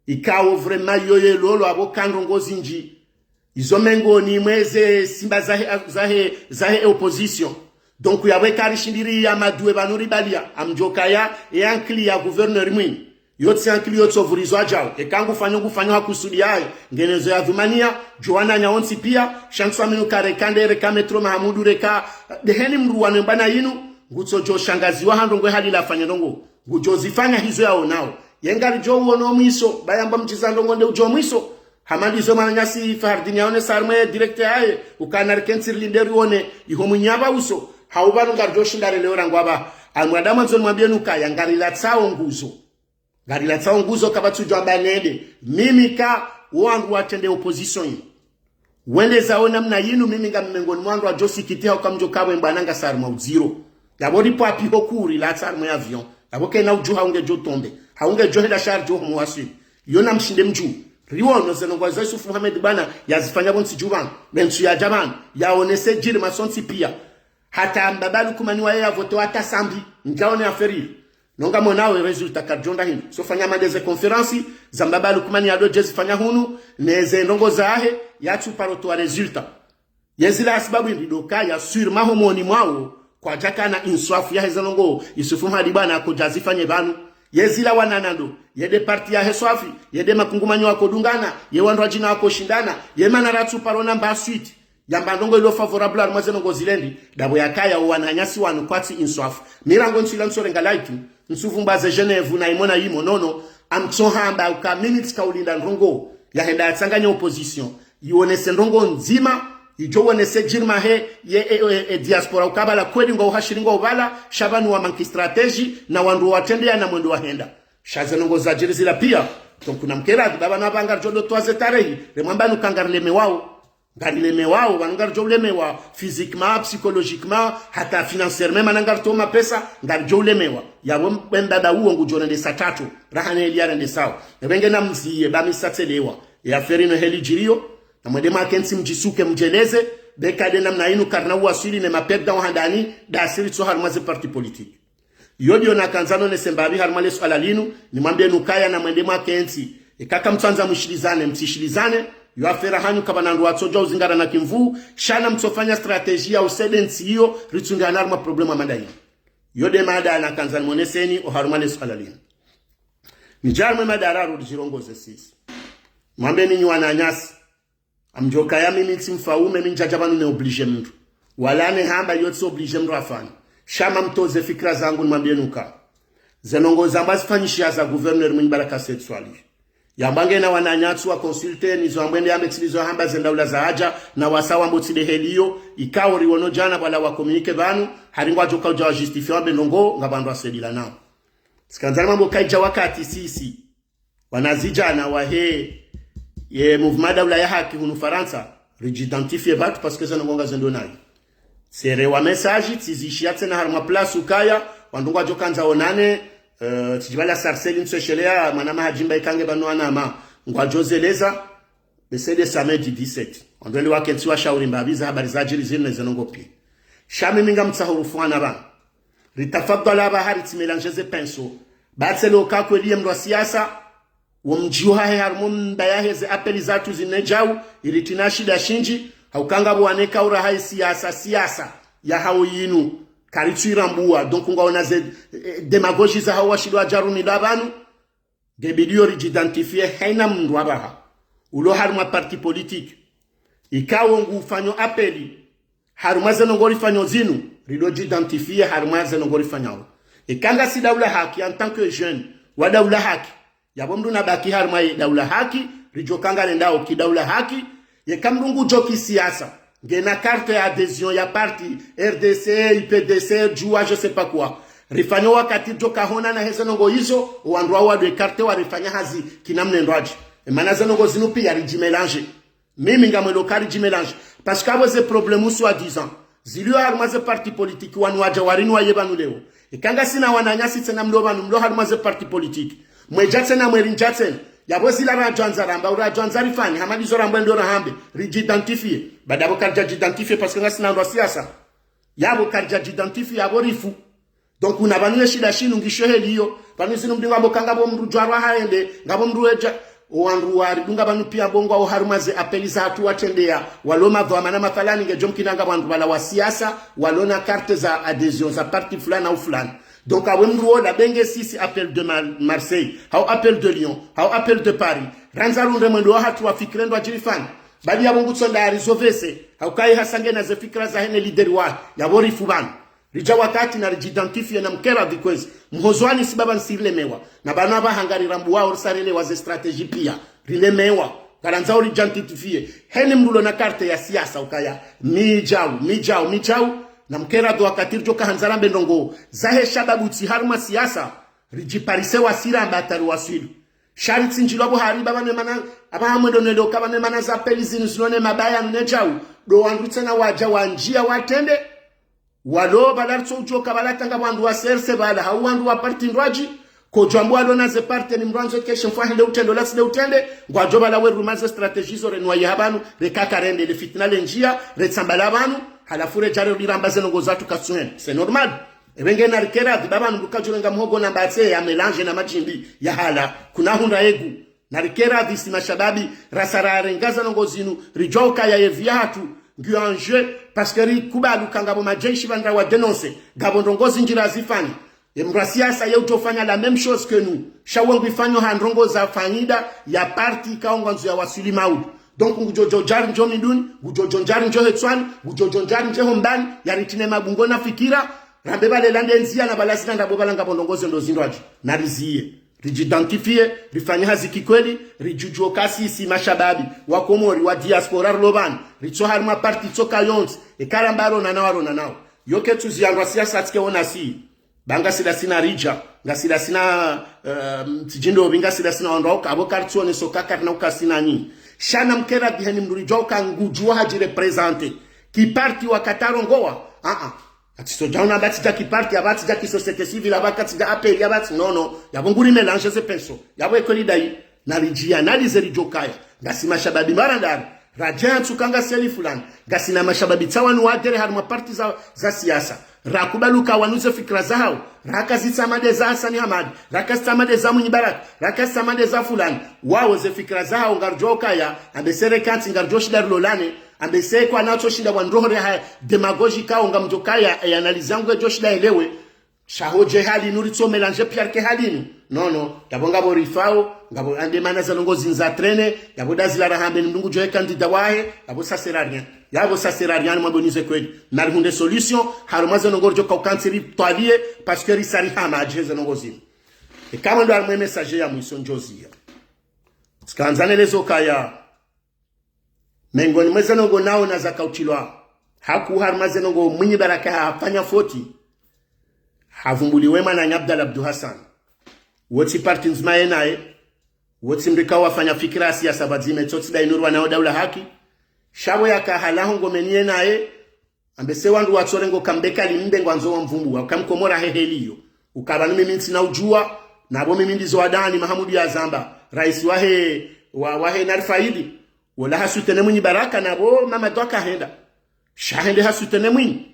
ikao vraiment yoye lolo apvo ka ndrongoo zindji. Izo mengoni mwa ze simba zahe, zahe, zahe opposition. Donc yapvo eka rishindiri ya madhwe pvanu ribaliya, amdjo kaya, ye ankili ya gouverneur Mwinyi. Yo tsi ankili yo tso pvurizwa djao. Eka ngufanyo, ngufanyo ha kusudi yahe. Ngenezo ya dhumaniya, djo wananya wontsi piya, sha ntsu amini uka reka nde, reka Maître Mahamudu, reka, de heni mndru wa nemba na inu, ngutsodjo shangaziwa ha ndrongoo hali la fanya ndrongoo. Ngudjo zifanya hizo yaonao. Ye ngaridjo uono mwiso, ba yamba mdjiza ndrongoo nde udjo mwiso. Hama ndizo mwananyasi Fahardini yaonesa harumwa ye direct yahe, uka narikentsi rilinde rione, iho Mwinyi apva uso, hau pvanu ngaridjo shinda releo rangu apva. Amwadamu andzo nimwambiyeni uka ya ngarilatsao nguzo. Ngarilatsao nguzo kapvatsu djwamba nende. Mimi ka, wo wandru watrende opposition yi. Wende zawo namna yinu, mimi ngami mengoni mwa wandru wadjo sikitiha uka mdjo kapvwe mbwana ngasi harumwa udziro. Yapvo ripvo apvi ho kuri latsa harumwa ye avion. Yapvo kena udjuha ungedjo tombe. Ha ungedjo henda sha ridjo humu waswili. Yo namshinde mdjuu. Riwono ze ndrongoo za Yusuf Mohamed bwana yazifanya pvo ntsi dju pvanu. Be ntsu yadja pvanu. Yaonese djiri masontsi piya. Hata mbaba Lukumani waye yavotewa hata sambi. Ndjaone affaire. No ngamonao ye résultat kadjonda hindru. Sofanya mande ze conférence, za mbaba Lukumani yado dje zifanya hunu, ne ze ndrongoo zahe, yatsu paro towa résultat. Yezila ya sababu indi ndo kaya, sûrement homoni mwawo, kwadjakana inswafu yahe ze ndrongoo, Yusuf Mohamed bwana akodja zifanye pvanu. Yezila wananando, yende parti yahe swafi, yende makungumanyo wakodungana, ye wandru wadjina wakoshindana, ye mana ratsu paro namba suite. Yamba ndrongoo ilo favorable harumwa ze ndrongoo zile ndi, ndapvo yakaya owananyasi wanu kwatsi inswafu. Mi rangu ntsu ila ntsorenga laiku, ntsuvumbwa ze Genève na imo na imo, nono, amtsohamba uka mimi tsika ulinda ndrongoo, yahenda yatsanganye opposition, yionese ndrongoo ndzima, idjo wonese djirma he, ye, e, e, e, diaspora uka pvala kweli ngwao hashiri ngwao pvala, sha pvanu wa manque stratégie, na wandru watrendeya na mwendo wahenda. Sha ze ndrongoo zadjiri zila piya, donc namkera, ndapvo na pvanga ridjo dotowa ze tarehi, remwamba nuka ngarilemewao. Ngarilemewao, pvanu ngaridjo ulemewa physiquement, psychologiquement, hata financièrement, mana ngaritowa mapesa, ngaridjo ulemewa. Yapvo mbaba uwo ngudjo rendesa tatu, raha ne eli yarendesao. Epvenge namziye, ba mi satselewa. Ye affaire ino heli djiriyo, namwende mwakentsi mdjisuke mdjeleze, be ka nde namna inu karina uwaswili ne maperdant wa handani, ndasi ritso harumwa ze parti politique. Yo ndiyo nakandza nonese mbapvi harumwa le swala linu, nimwambiyeni ukaya namwende mwakentsi. Eka kamtsandza mwishilizane, mtsishilizane, yo affaire hanyu kapvana ndru watsodja uzingara na kimvu, sha namtsofanya stratégie ya usaidia ntsi iyo, ritsungane harumwa problème ya mada inu. Yo nde mada nakandza nimoneseni, oharumwa le swala linu. Nidja harumwa mada raru ridjirongoze sisi. Mwambe mi nyi wananyasi. Amdjo kaya mimi tsi mfaume, mi ndjadja pvanu ne oblige mndru. Wala ne hamba yo tsi oblige mndru afanye. Sha mamtoze fikira zangu nimwambiyeni uka. Ze ndrongoo zamba zifanyishiha za gouverneur Mwinyi Baraka Said Swalihi. Yamba ngena wananyasi wa consulter, nizo ambwende yambe tsi nizo hamba ze ndaula za hadja, na wasa wambo tsi nde heli iyo, ikao riwono djana pvala wa communiqué pvanu, hari ngwadjo kaudja wa justifier wambe ndrongoo, ngapvo wandru wasaidila nao. Tsikandza nimwambe uka idja wakati sisi. Wanazidjana wahe ye mouvement Daula ya Haki hunu Farantsa, ridji identifier pvatsu parce que ze ndrongoo ngazendo nayo. Tserewa message, tsizishiya tsena harumwa place ukaya, wandru ngwadjo kandza onane, eh, tsidjibala Sarcelles ntsosheleya, mwana mahadjimba ikange pvanu wanama, ngwadjo zeleza, be c'est le samedi dix-sept. Wandru wende wakentsi washauri mbapvi ze habari zadjiri zinu ne ze ndrongoo piya. Sha mimi ngamtsaho rufwana pvanu. Ritafadhwali apvaha ritsi mélanger ze pinceaux. Ba tselo ka kweli ye mndru wa siasa, wo mdjiyo hahe harumwa mba yahe ze appel zatru zine djau, ili ritsina shida shindji, hauka ngapvo wane kaura hayi siasa, siasa, ya hawo yinu, karitsu irambuwa, donc ngwaona ze, eh, démagogie za hawo washilwa djaruni la pvanu, ngebidi yo ridji identifier hayina mndru apvaha. Ulo harumwa parti politique. Ikao ngufanyo appel harumwa ze ndrongoo rifanyo zinu, ridjo dji identifier harumwa ze ndrongoo rifanyao. Eka ngasi Daula Haki, en tant que jeune wa Daula Haki, yapvo mndru nabaki harumwa ye Daula Haki, ridjo ka ngarendao ki Daula Haki. Yeka mndru ngudjo kisiasa, ngena carte ya adhésion ya parti, R D C, U P D C, Juwa, je sais pas quoi. Rifanye wakati ridjo ka honana heze ndrongoo izo, owandru wao wadwe carte warifanya hazi, kina mnendwaji. Emana ze ndrongoo zinu pia ridji mélanger. Mimi ngamwelo ka ridji mélanger. Parce que apvo ze problèmes soi-disant zilio harumwa ze parti politique, wanu wadja warinwa ye pvanu leo. Eka ngasina wananyasi tsena mlo pvanu, mlo harumwa ze parti politique, mwedja tsena, mwerindja tsena. Yapvo zila radjwandza ramba, uradjwandza rifanye, hama ndizo ramba ndo rahambe, ridji identifier. Baada yapvo karidja dji identifier parce que ngasina wandru wa siasa. Yapvo karidja dji identifier, yapvo rifu. Donc, una pvanu ye shida shinu ngisho heli iyo. Pvanu zinu mndru ngapvo ka ngapvo mndru djwarwa haende, ngapvo mndru wedja. Owandru waridunga pvanu pia pvo ngwao harumwa ze appel zahatru watrendeya, walo madhwamana mathalani, ngedjo mkina ngapvo wandru pvala wa siasa, walo na carte za adhésion za parti fulani au fulani. Donc, awe mndru wola benge sisi appel de Mar-, Marseille, hau appel de Lyon, hau appel de Paris. Randza runde mwendo wahatru wa fikira ndo adjirifanye. Badi yapvo ngutsonda arizovese, hau kayi hasa ngena ze fikira zahe ne leader wahe, yapvo rifu pvanu. Ridja wakati na ridji identifier na mkera vikwezi. Mhozwani si baba nsi rilemewa. Na pvanu apvaha ngarirambuwao risa rilewa ze stratégie pia. Rilemewa. Ngarandzao ridji identifier. Heni mndru ulo na carte ya siasa ukaya mi djau, mi djau, mi djau. Na mkera ndo wakati ridjo ka handza rambe ndrongoo zahe shababu tsi harumwa siasa. Ridjiparise wasi ramba hata riwaswili. Sha ritsi ndjilwa pvo hari baba ne mana, apvaha mwendo nelo ka pvanu ne mana za appel zinu zinu ne mabaya ne djau. Ndo wandru tsena wadja wandjia watrende. Walo pvala ritso udjo ka pvala tanga wandru wa C R C pvala, hau wandru wa parti ndwaji, kodjwambo walo na ze parti ni mndru andzo keshe mfwa hende utrende, ola tsi nde utrende, ngwadjo pvala weruma ze stratégie zo renwa ye ha pvanu, reka karende, le fitina lendjia, retsambala pvanu, halafu redja rerudi ramba ze ndrongoo zahatru katsuhenda. C'est normal. Epvenge narikera pvi baba mndru kadjurenga mhogo na mbatse ya mélanger na madjimbi, ya hala, kuna hundra yegu. Narikera pvi si mashababi, rasa rarenga ze ndrongoo zinu, ridjuwa ukaya ye vie yahatru ngiyo en jeu, parce que rikubali uka ngapvo majeshi pvandra wa dénoncer, ngapvo ndrongoo zindji razifanya. Ye mndru wa siasa ye udjofanya la même chose que nous. Sha we ngwifanyo ha ndrongoo za fanyida ya parti ikao ngwandzo ya waswili maudu. Donc ngudjo djo djari ndjo Minduni, ngudjo djo djari ndjo Hetswani, ngudjo djo djari ndje Hombani, yaritrine mabungo na fikira, rambe pvale la nde ndzia na pvala zina ndrabo pvala ngapvo ndrongoo ze ndo zindrwadji. Nariziye. Ridji identifier, rifanye hazi kikweli, ridjudjuo ka sisi mashababi wa Komori, wa diaspora rilo pvanu, ritso harumwa parti tsoka yontsi, eka ramba ronana waronanao. Yo ketsuziya ndrwa siasa tsike ona si. Ba ngasi lasina ridja, ngasi lasina, eh, mtsidjindo pvi, ngasi lasina wandru wauka, apvo karitsuone soka karina uka sina nyi. Sha na mkera pvi heni mndru ridjuwa uka ngudjuwa hadji représenter ki parti wakati arongowa. Ah, ah. Atsi so djauna apvatsi dja ki parti, apvatsi dja ki société civile, apvatsi dja appel, apvatsi, non, non. Yapvo nguri mélanger ze pinceau. Yapvo ekweli dayi. Naridji analyser ridjokaya. Ngasi mashababi marandari. Radja ntsuka ngasi eli fulani. Ngasi na mashababi tsawanu wadere harumwa parti za, za siasa. Rakubali uka wanu ze fikira zahao. Rakazitsa made za Hasani Hamadi. Rakazitsa made za Mwinyi Baraka. Rakazitsa made za fulani. Wao ze fikira zahao ngaridjokaya. Ambe serekantsi ngaridjo shinda rilolane. Ambe se kwa natso shinda wandrohore ha démagogie kao ngamdjokaya. E analyse yangu edjo shinda elewe. Sha ho dje hali nu ritso mélanger pia rike hali nu. Non, non. Yapvo ngapvo rifao, ngapvo ande mana za ndrongoo zindza traîner, yapvo dazi la rahambe ni mndru ngudjo ye candidat wahe, yapvo ça sert à rien. Yapvo ça sert à rien, mwambe nize kweli. Narihundre solution, harumwa ze ndrongoo ridjoka ukantsi ritwalie, parce que risa rihama adje ze ndrongoo zinu. Eka mwendo harumwa e message ya mwiso ndjoziya. Tsikandza nelezo kaya. Mengoni mwa ze ndrongoo naona zakautilwa. Haku harumwa ze ndrongoo Mwinyi Baraka hafanya foti. Havumbuliwe mwananya Abdallah Abdou Hassan. Wotsi parti ndzima yenaye. Wotsi mndru ikao wafanya fikira ya siasa pvadzima etsotsi dayi nurwa nayo Daula Haki. Sha pvo yaka halaho ngomeni yenaye. Ambe se wandru watsorengo kambe kali mbe ngwandzo wamvumbuwa, uka mkomori heheli iyo. Uka pvanu mimi ntsina udjuwa, napvo mimi ndizo wadani Mahamudu yazamba, raisi wahe, wa, wahe Narifaidi, wola hasoutenir Mwinyi Baraka, napvo Mamadu akahenda. Sha hende hasoutenir Mwinyi.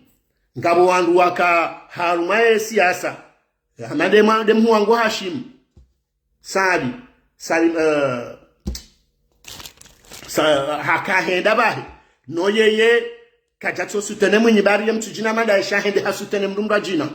Ngapvo wandru waka harumwa ye siasa. Hama nde mwa, nde mhuu wangu Hashimu. Sali, Sali, eh, sa, hakahenda pvahe. No yeye, kadjatso soutenir Mwinyi bari ye mtsudjina madaye sha hende hasoutenir mndru mndru adjina.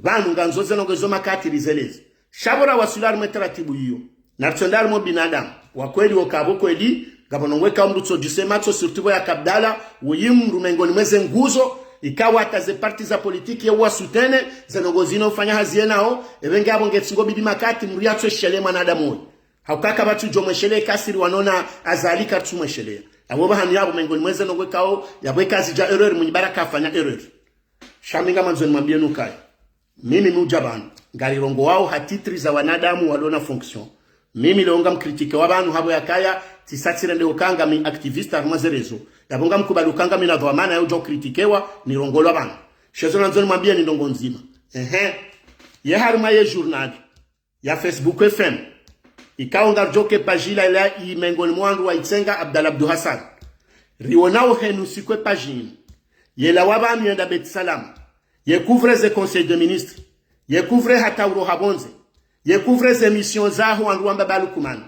Pvanu ngandzo ze ndrongoo zo makatiri zelezi. Sha pvo rawaswili harumwa e taratibu iyo. Naritsonde harumwa binadamu. Wa kweli woka pvo kweli, Ngapvo ndrongoo ikao mndru tsodjuse matso, surtout pvo ya Abdallah, woyi mndru mengoni mwa ze nguzo, ikao hata ze parti za politiki ye wa soutenir, ze ndrongoo zinu ufanya hazi yenao, epvenge apvo nge tsingo bidi makati, mndru yatso eshelee mwanadamu woyi. Hauka kapvatsu djo mweshelea kasiri wanona Azali kartsu mweshelea. Yapvo pvahanu yapvo mengoni mwa ze ndrongoo ikao, yapvo ikazi dja erreur, Mwinyi Baraka hafanya erreur. Sha mi ngamandzo nimwambiyeni ukaya. Mimi mi udja pvanu, ngarirongoao ha titre za wanadamu walona fonction. Mimi leo ngamcritiquewa pvanu hapvo yakaya, tsisa tsirende ukaya ngami activiste harumwa ze réseaux. Yapvo ngamkubali ukaya ngami na dhwamana ya udja ucritiquewa, nirongolwa pvanu. Sha ezo nandzo nimwambiyeni ndrongoo ndzima. Ehe. Ye harumwa ye journal ya Facebook F M. Ikao ngaridjo ke page ila ila i mengoni mwa wandru wa itsenga Abdallah Abdou Hassan. Riwona uhenu siku e page inu. Yelawa pvanu yenda Beit Salam. Ye couvre ze conseil de ministre. Ye couvre hata uroha pvondze. Ye couvre ze mission zaho wandru wa Mbaba Lukumani.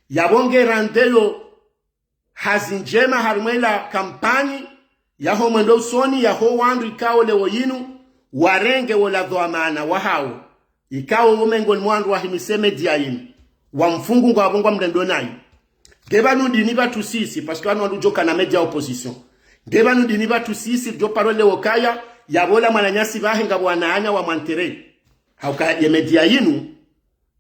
Yapvo nge rande yo hazi ndjema harumwa ila kampanyi yaho mwendo usoni yaho wandru ikao leo yinu warenge wola dhwamana wahao. Ikao wo mengoni mwa wandru wahimise média yinu. Wamfungu ngwapvo ngwamrendo nayi. Nge pvanu ndini pvatsu sisi, parce que pvanu wandru udjo kana média opposition. Nge pvanu ndini pvatsu sisi, ridjo paro leo kaya, yapvo ola mwananyasi pvahe ngapvo wananya wa mwantere. Hauka ye média yinu,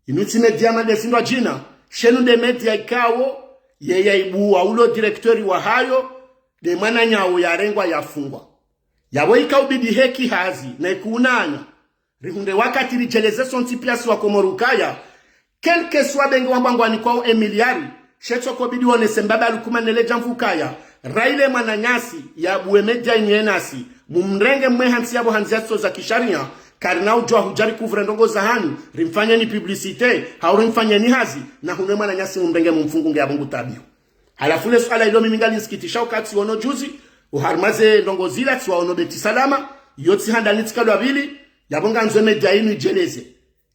inu tsi média made sindwa djina, sha inu nde média ikao, ye yaibuwa ulo directeur wahayo, nde mwananyawo yarengwa yafungwa. Yapvo ika ubidi heki hazi, na ikunanya. Rihundre wakati ridjeleze sontsi piya si wa Komori ukaya, quel que soit pvenge wamba ngwanikwao e milliard, sha itsoko bidi wonese Mbaba Lukumani ne le djamvu ukaya, raile mwananyasi, yabuwe média inu yenasi, mumrenge mwe hantsi yapvo hantsi ya tso za kisharia, karina udjuwa hudja ri couvre ndrongoo zahanyu, rimfanyeni publicité, hau rimfanyeni hazi, na hunu e mwananyasi mumrenge mumfungu nge yapvo ngutabiho. Halafu le suala ilo mimi ngalinisikitisha uka tsiwono juzi, oharumwa ze ndrongoo zila tsiwaono Beit Salam, yo tsi handani tsikalwa pvili, yapvo ngandzo e média inu idjeleze.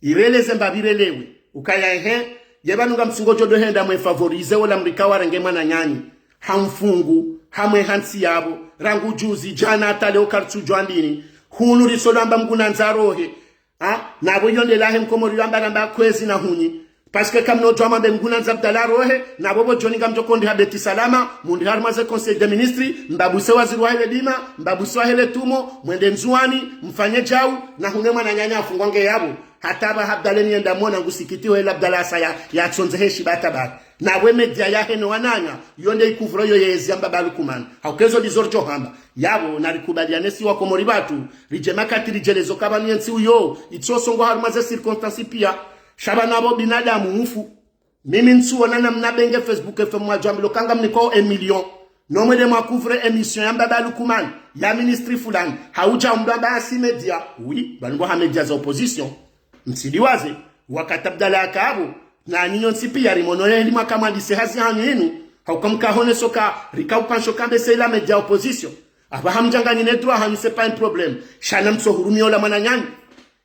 Ireleze mbapvi irelewe. Ukaya ehe, ye pvanu ngamtsungo djo ndo henda mwe favoriser wola mndru ikao warenge mwananyanyu. Ha mfungu, hamwe hantsi yapvo, rangu juzi, djana, hata leo kartsu djuwa ndini. Hunu risolwa amba mngu nandza rohe. Ha? Napvo iyo nde lahe mkomori yo amba namba kwezi na hunyi. Parce que kamno djuwa mambe mngu nandza Abdallah rohe, napvo pvo djoni ngamdjo kondi ha Beit Salam, mundi harumwa ze conseil de ministre, mbabuse waziri wahe le dima, mbabuse wahe le tumo, mwende Ndzuwani, mfanye djau, na hunu e mwananyanyu afungwa nge yapvo. Hata pvaha Abdallah ni yenda mwona ngusikitiho ela Abdallah asa ya, yatsondze heshi bata bata. Napvo e média yahe no wananya, yo nde i couvre yo yezi ya Mbaba Lukumani. Hauka ezo ndizo ridjo hamba. Yapvo, narikubaliane si wa Komori pvatsu, ridje makati ridjelezo ka pvanu ye ntsi uyo, itso songwa harumwa ze circonstances piya. Sha pvanu apvo binadamu ufu. Mimi ntsuwona namna pvenge Facebook F M mwadjo ambilo ka ngamnikwao e million. No mwende mwa couvre émission ya Mbaba Lukumani, ya ministre fulani, haudja mndru amba asi média, oui, pvanu pvo ha média za opposition. Mtsidiwaze, wakati Abdallah yaka apvo, na nyinyi nyontsi piya rimono ye heli mwaka mwandise hazi hanyu inu, hauka mkahoneso ka, rika ukansho kambe se ila média opposition. Apvaha mdjanganyine droit hanyu c'est pas un problème. Sha namtso hurumia ola mwananyanyu.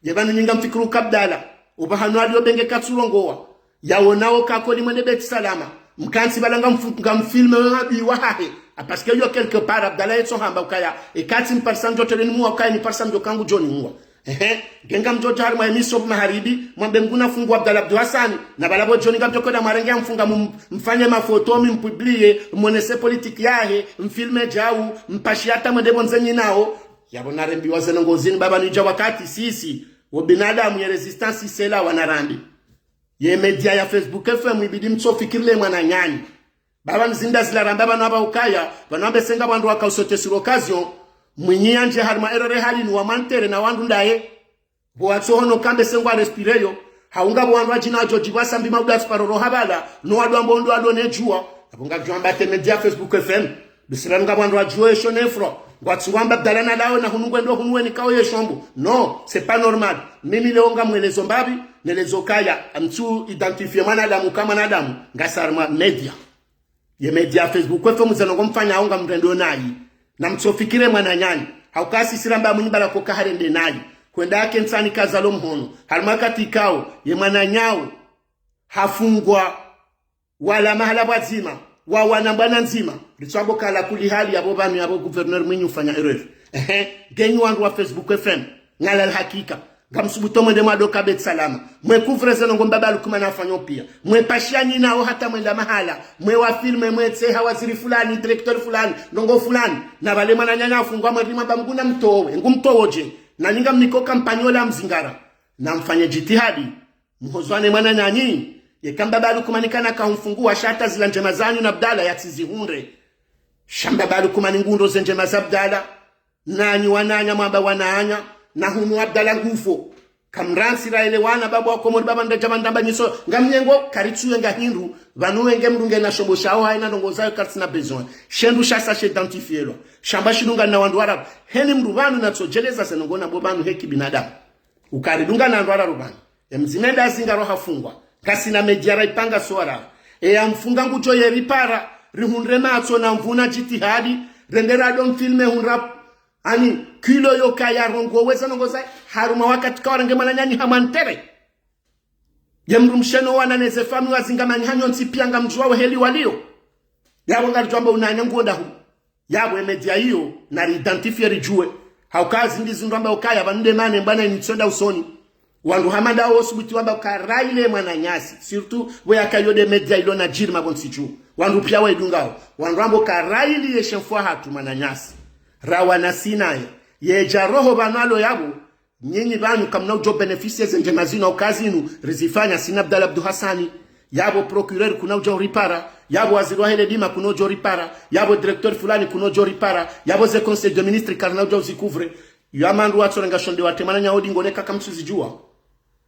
Ye pvanu nyi ngamfikiri uka Abdallah, opvahanu aliyo pvenge katsurongowa. Yawonao ka koli mwende Beit Salam. Mkantsi pvala ngamfu-, ngamfilme we mabi wahahe. A parce que yo quelque part, Abdallah yetso hamba ukaya. Eka tsi mparisa mdjo tele nimuwa ukaya ni parisa mdjo ka ngudjo nimuwa. Ehe, nge ngamdjo dja harumwa émission maharibi, mwambe mngu nafungwa Abdallah Abdou Hassani, na pvala pvo djoni ngamdjo koda mwarenge ya mfunga mum-, mfanye mafoto, mimpublie, mwonese politique yahe, mfilme djau, mpashiye hata mwende pvondze nyi nao. Yapvo narembiwa ze ndrongoo zinu pvapvanu idja wakati sisi, wo binadamu ye résistance isela wanarambi. Ye média ya Facebook F M ibidi mtsofikiri le mwananyanyu. Pvapvanu zinda zila ramba pvanu apva ukaya, pvanu ambe se ngapvo wandru waka usotesirwa occasion, Mwinyi yandje harumwa erreur hali ni wa mwantere na wandru ndaye. Pvo watsohono kambe se ngwa respire yo, hau ngapvo wandru wadjina wadjo djipvasa mbi mauda tsi paro roha pvala, no wandru ambao ndo walo ne djuwa, apvo ngadjo amba te média Facebook F M. Bisira ngapvo wandru wadjuwa esho ne fro. Ngwatsu wamba Abdallah na lawe na hunu ngwendo hunu weni kao ye shombo. Non, c'est pas normal. Mimi leo ngamwelezo mbapvi, nelezo kaya, amtsu identifier mwanadamu ka mwanadamu, ngasi harumwa média. Ye média Facebook F M ze ndrongoo mfanyao ngamrendo nayi. Namtsofikiri mwananyanyu. Hauka sisi ramba Mwinyi Baraka uka harende nayi. Hwenda yake ntsani kazalo mhono. Harumwa wakati ikao, ye mwananyawo. Hafungwa. Wala mahala pvwadzima, wawana mbwana ndzima, ritswambo kala kuli hali yapvo pvanu yapvo gouverneur Mwinyi ufanya erreur. Ehe, nge nyi wandru wa Facebook F M, ngalala hakika. Ngamsubutu mwende mwadoka Beit Salama. Mwe couvre ze ndrongoo Mbaba Lukmana afanyao pia. Mwe pashiya nyinyi nao hata mwenda mahala. Mwe wa filme, mwe tseha waziri fulani, directeur fulani, ndrongoo fulani. Na pvale mwananyanyu afungwa mwe rima ba mgu na mtowe. Ngu mtowo dje. Na nyinyi ngamniko kampanyi ola mzingara. Na mfanye jitihadi. Mhozwane mwananyanyu. Yeka Mbaba Lukmani kana kahumfungua sha hata zila ndjema zanyu na Abdala yatsizihundre. Sha Mbaba Lukmani nguhundro ze ndjema za Abdala. Nanyi wananya mwamba wananya, na hunu Abdala ngufo. Kamrantsi raelewana baba wa Komori baba ndadja pvanu ndamba nyiso, ngamnyengo, karitsuwe nga hindru, pvanu wenge mdru ngena shombo shaho haina ndrongoo zayo karitsina besoin. She ndru shasa she identifielwa. Shamba shidunga na wandru wararu. Heni mdru pvanu natsodjeleza ze ndrongoo na bo pvanu heki binadamu. Ukaridunga na wandru wararu pvanu. Emdzima enda zingaro hafungwa. Ngasina media raipanga swara. Eya mfunga ngudjo yeripara. Rihundre matso na mvu na jitihadi. Rende rado mfilme hundra. Ani, kilo yoka yarongowe ze ndrongoo zahe. Harumwa wakati kawarenge mwananyanyu hamwantere. Ye mdrumshe no wana neze famiyi wazingamanyi hanyu nyontsi pia ngamdjuwao heli waliyo. Yapvo ngaridjo amba unanya nguwo ndahu. Yapvo emedia iyo, nari identifie ridjuwe. Hauka zindji zindru amba ukaya, pvanu nde mana mbwana initsonda usoni. Wandru hama ndawo wosubuti wamba uka rayi le mwananyasi. Surtout, pvo yaka iyo nde media ilo na djirima pvontsi dju. Wandru pia waidungao. Wandru amba uka rayi li ye shemfwa hatru mwananyasi. Rawana sinaye. Yedja roho pvanu alo yapvo, nyinyi pvanu kamna udjo bénéficier ze ndjema zinu uka zinu rizifanya sina Abdallah Abdou Hassani. Yapvo procureur kuna udjo ripara. Yapvo waziri wa hele dima kuna udjo ripara. Yapvo directeur fulani kuna udjo ripara. Yapvo ze conseil de ministre karina udjo zicouvre. Yo amandru watsorenga shonde wate mwananyawo dingo neka kamtsuzidjuwa.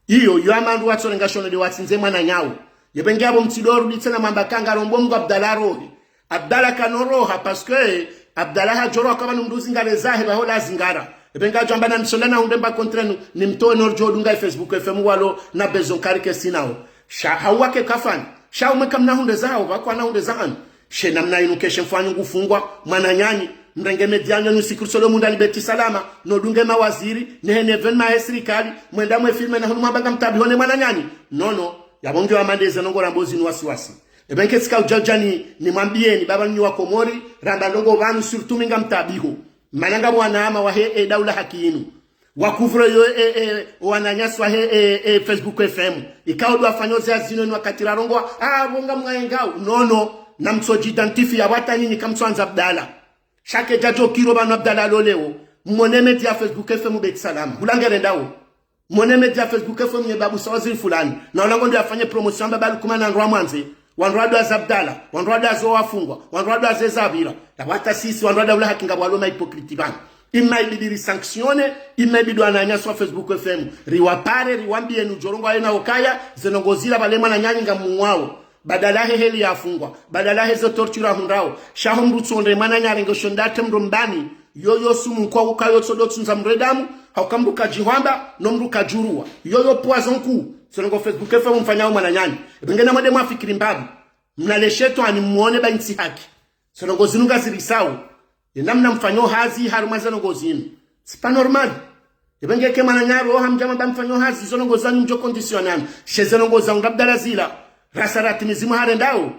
Iyo, yo amandru watsorenga shonde watsindze mwananyawo. Yepvenge yapvo mtsidoru ditsena mwamba kanga rombo mngu Abdallah rohe. Abdallah kanoroha, parce que Abdallah hadjoroha kaba numduzi ngare zahe, bahola zingara. Epvenge adjo amba na msonda na hunde mba contre nu, ni mtowe nordjo dunga Facebook F M walo na besoin karike sinao. Sha hauwake kafani. Sha umwe kamna hunde zahao, bakwa na hunde zahanu. She namna inu keshe mfwanyu ngufungwa, mwananyanyu, mrenge media nyo nu sikuru solo munda ni Beit Salama, no dunge mawaziri, nehe ne événement he sirikali, mwenda mwe filme na hunu mwamba ngamtabiho ne mwananyanyu. Non, non, yapvo ngiyo amandeze ndrongoo rambo zinu wasiwasi. Epvenge tsika udja udja ni, nimwambieni, baba nyi wa Komori, ramba ndrongoo pvanu surtout mi ngamtabiho. Mana ngapvo wanama wahe, e, daula haki inu. Wacouvre yo, e, e, wananyasi wahe, e, e, Facebook F M. Ikao ndo wafanyao ze hazi zinu ni wakati rarongoa, ah, pvo ngamwaengao. Non, non. Namtsodji identifier yapvo hata nyinyi kamtsoandza Abdallah. Sha kedjadjo kiro pvanu Abdallah alo leo. Mwone media Facebook F M Beit Salama. Hula ngerendao. Mwone media Facebook F M ye babu sa waziri fulani. Na ulango ndo yafanye promotion amba Baba Lukmana ndo wamwandze. Wandru wado waza Abdallah, wandru wado waza wafungwa, wandru wado waza ezapvira. Yapvo hata sisi, wandru wado ula haki ngapvo walo mahypocrite pvanu. Ima ibidi risanctionner, ima ibidi wananyasi wa Facebook F M. Riwapare, riwambiye nu djo rongoa yena ukaya, ze ndrongoo zila pvale mwananyanyu ngamuwao. Badala he heli yafungwa, badala he zo torture ahundrao. Sha ho mdru tsonde mwananyarengo shonda te mdru mbani. Yoyo sumu nkuu uka yo tsodo tsundza mdru edamu, hauka mdru kadjihwamba, no mdru kadjuruwa. Yoyo poison nkuu, ze ndrongoo Facebook F M mfanyao mwananyanyu. Epvenge na mwende mwafikiri mbapvi. Mna le shetwani mwone ba intsi haki. Ze ndrongoo zinu ngazirisao. Ye namna mfanyao hazi harumwa ze ndrongoo zinu. C'est pas normal. Epvenge ke mwananyaru oha mdjama ba mfanyao hazi, ze ndrongoo zanyu mdjo conditionner. She ze ndrongoo za undra Abdallah zila. Rasa ratimizi mwa harendao.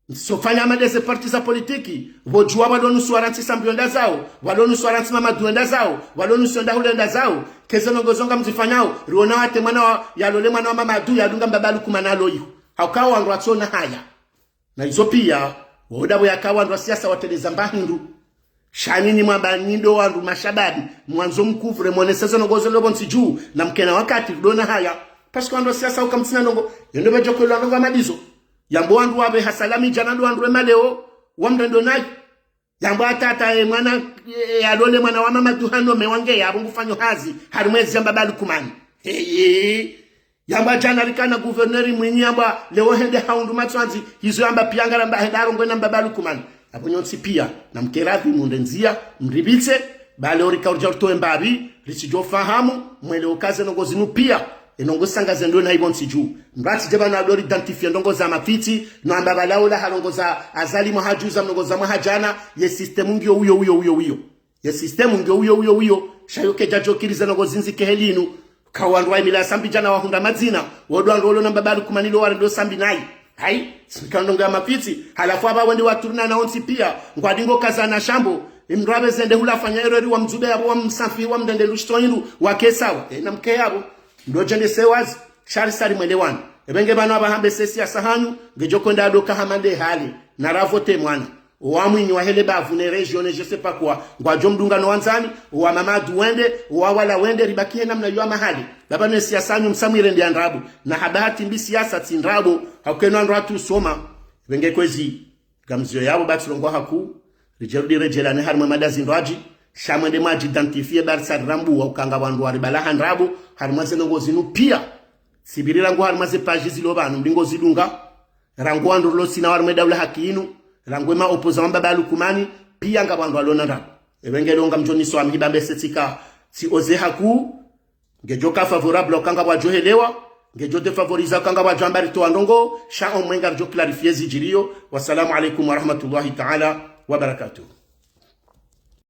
Msofanya hama ndeze parti za politiki, pvo djuwa pvalo nusu warantsi Sambi wenda zao, pvalo nusu warantsi Mamadu wenda zao, pvalo nusu wenda hule wenda zao, keze ndrongoo zo ngamzifanyao, riona wate mwana wa, yalole mwana wa Mamadu, yadunga Mbaba Lukmana alo iho. Hauka wandru watsona haya. Na izo pia, woda pvo yaka wandru wa siasa wateleza mba hindru. Sha nyinyi mwamba nyi ndo wandru mashababi, mwandzo mcouvre, mwonese ze ndrongoo zo lopvo ntsi dju, na mkena wakati, rudona haya. Parce que wandru wa siasa uka mtsina ndrongoo, yendo pvadjo kwelwa ndrongoo hama ndizo. Yambo wandru wapve hasalami djana ndo wandru wema leo, wamrendo nayi. Yambo atata e mwana, e, yalole mwana wa Mamadu hano me wange yapvo ngufanyao hazi, harimwa ezi yamba Baba Lukmani. Heye. Yamba djana rikana gouverneur Mwinyi yamba leo hende haundru matswandzi, hizo yamba pia ngaramba hende arongoe na Mbaba Lukmani. Yapvo nyontsi pia, na mkeradhi munde ndzia, mripvitse, ba leo rika uridja utowe mbapvi, ritsidjo fahamu, mwele uka ze ndrongoo zinu pia, e ndrongoo sanga zendo na ipvo ntsi dju. Mratsi dje pvanu ado ri identifier ndrongoo za mafitsi, no amba pvalaula ha ndrongoo za Azali mwaha djuza, ndrongoo za mwaha djana, ye système ngiyo uyo, uyo, uyo, uyo. Ye système ngiyo uyo, uyo, uyo. Sha yo kedjadjo kiri ze ndrongoo zindzi ke heli inu. Ka wandru wa imila Sambi djana wahundra madzina. Wodo wandru walo na Mbaba Lukmani lo warendo Sambi nayi. Hayi, tsika ndrongoo ya mafitsi. Halafu apva wende waturna na wontsi pia. Ngwadingo kazana shambo. Emndru apve zende hula afanya erreur, wamdzuwe yapvo, wamsamihi, wamrende lushito indru, wake sawa. E, namke yapvo. Ndo djende sewazi, sha risa rimwelewane. Epvenge pvanu apvaha mbese siasa hanyu, ngedjo kwenda adoka hama nde hale, na ravote mwana. Owa Mwinyi wa hele bavu ne région ne je sais pas quoi, ngwadjo mdunga no wandzani, owa Mamadu wende, owa Wala wende, ribakihe namna yo ama hale. Baba ne siasa hanyu msamwirende ya ndrabo. Na ha bahati mbi siasa tsi ndrabo, hauka eno wandru watsu soma. Epvenge kwezi, ngamzio yapvo ba tsi rongoa hakuu, ridje rudi redjelane harimwa mada zindrwadji, sha mwende mwadji identifier ba risa rirambuwa uka nga wandru waribala ha ndrabo, harimwa ze ndrongoo zinu pia. Tsipviri rangu harimwa ze page zilo pvanu, mlingo zidunga, rangu wandru rilo sina warimwe daula haki inu, rangu ema opposant wamba ba Lukumani, pia nga wandru walona ndrabo. Epvenge lo ngamdjo niswamihi ba mbese tsika, tsi oze hakuu, ngedjo ka favorable uka nga wadjo helewa, ngedjo défavorisé uka nga wadjo amba ritowa ndrongoo, sha omwenga ridjo clarifier zidjiriyo. Wassalamu alaikum warahmatullahi taala wabarakatuh.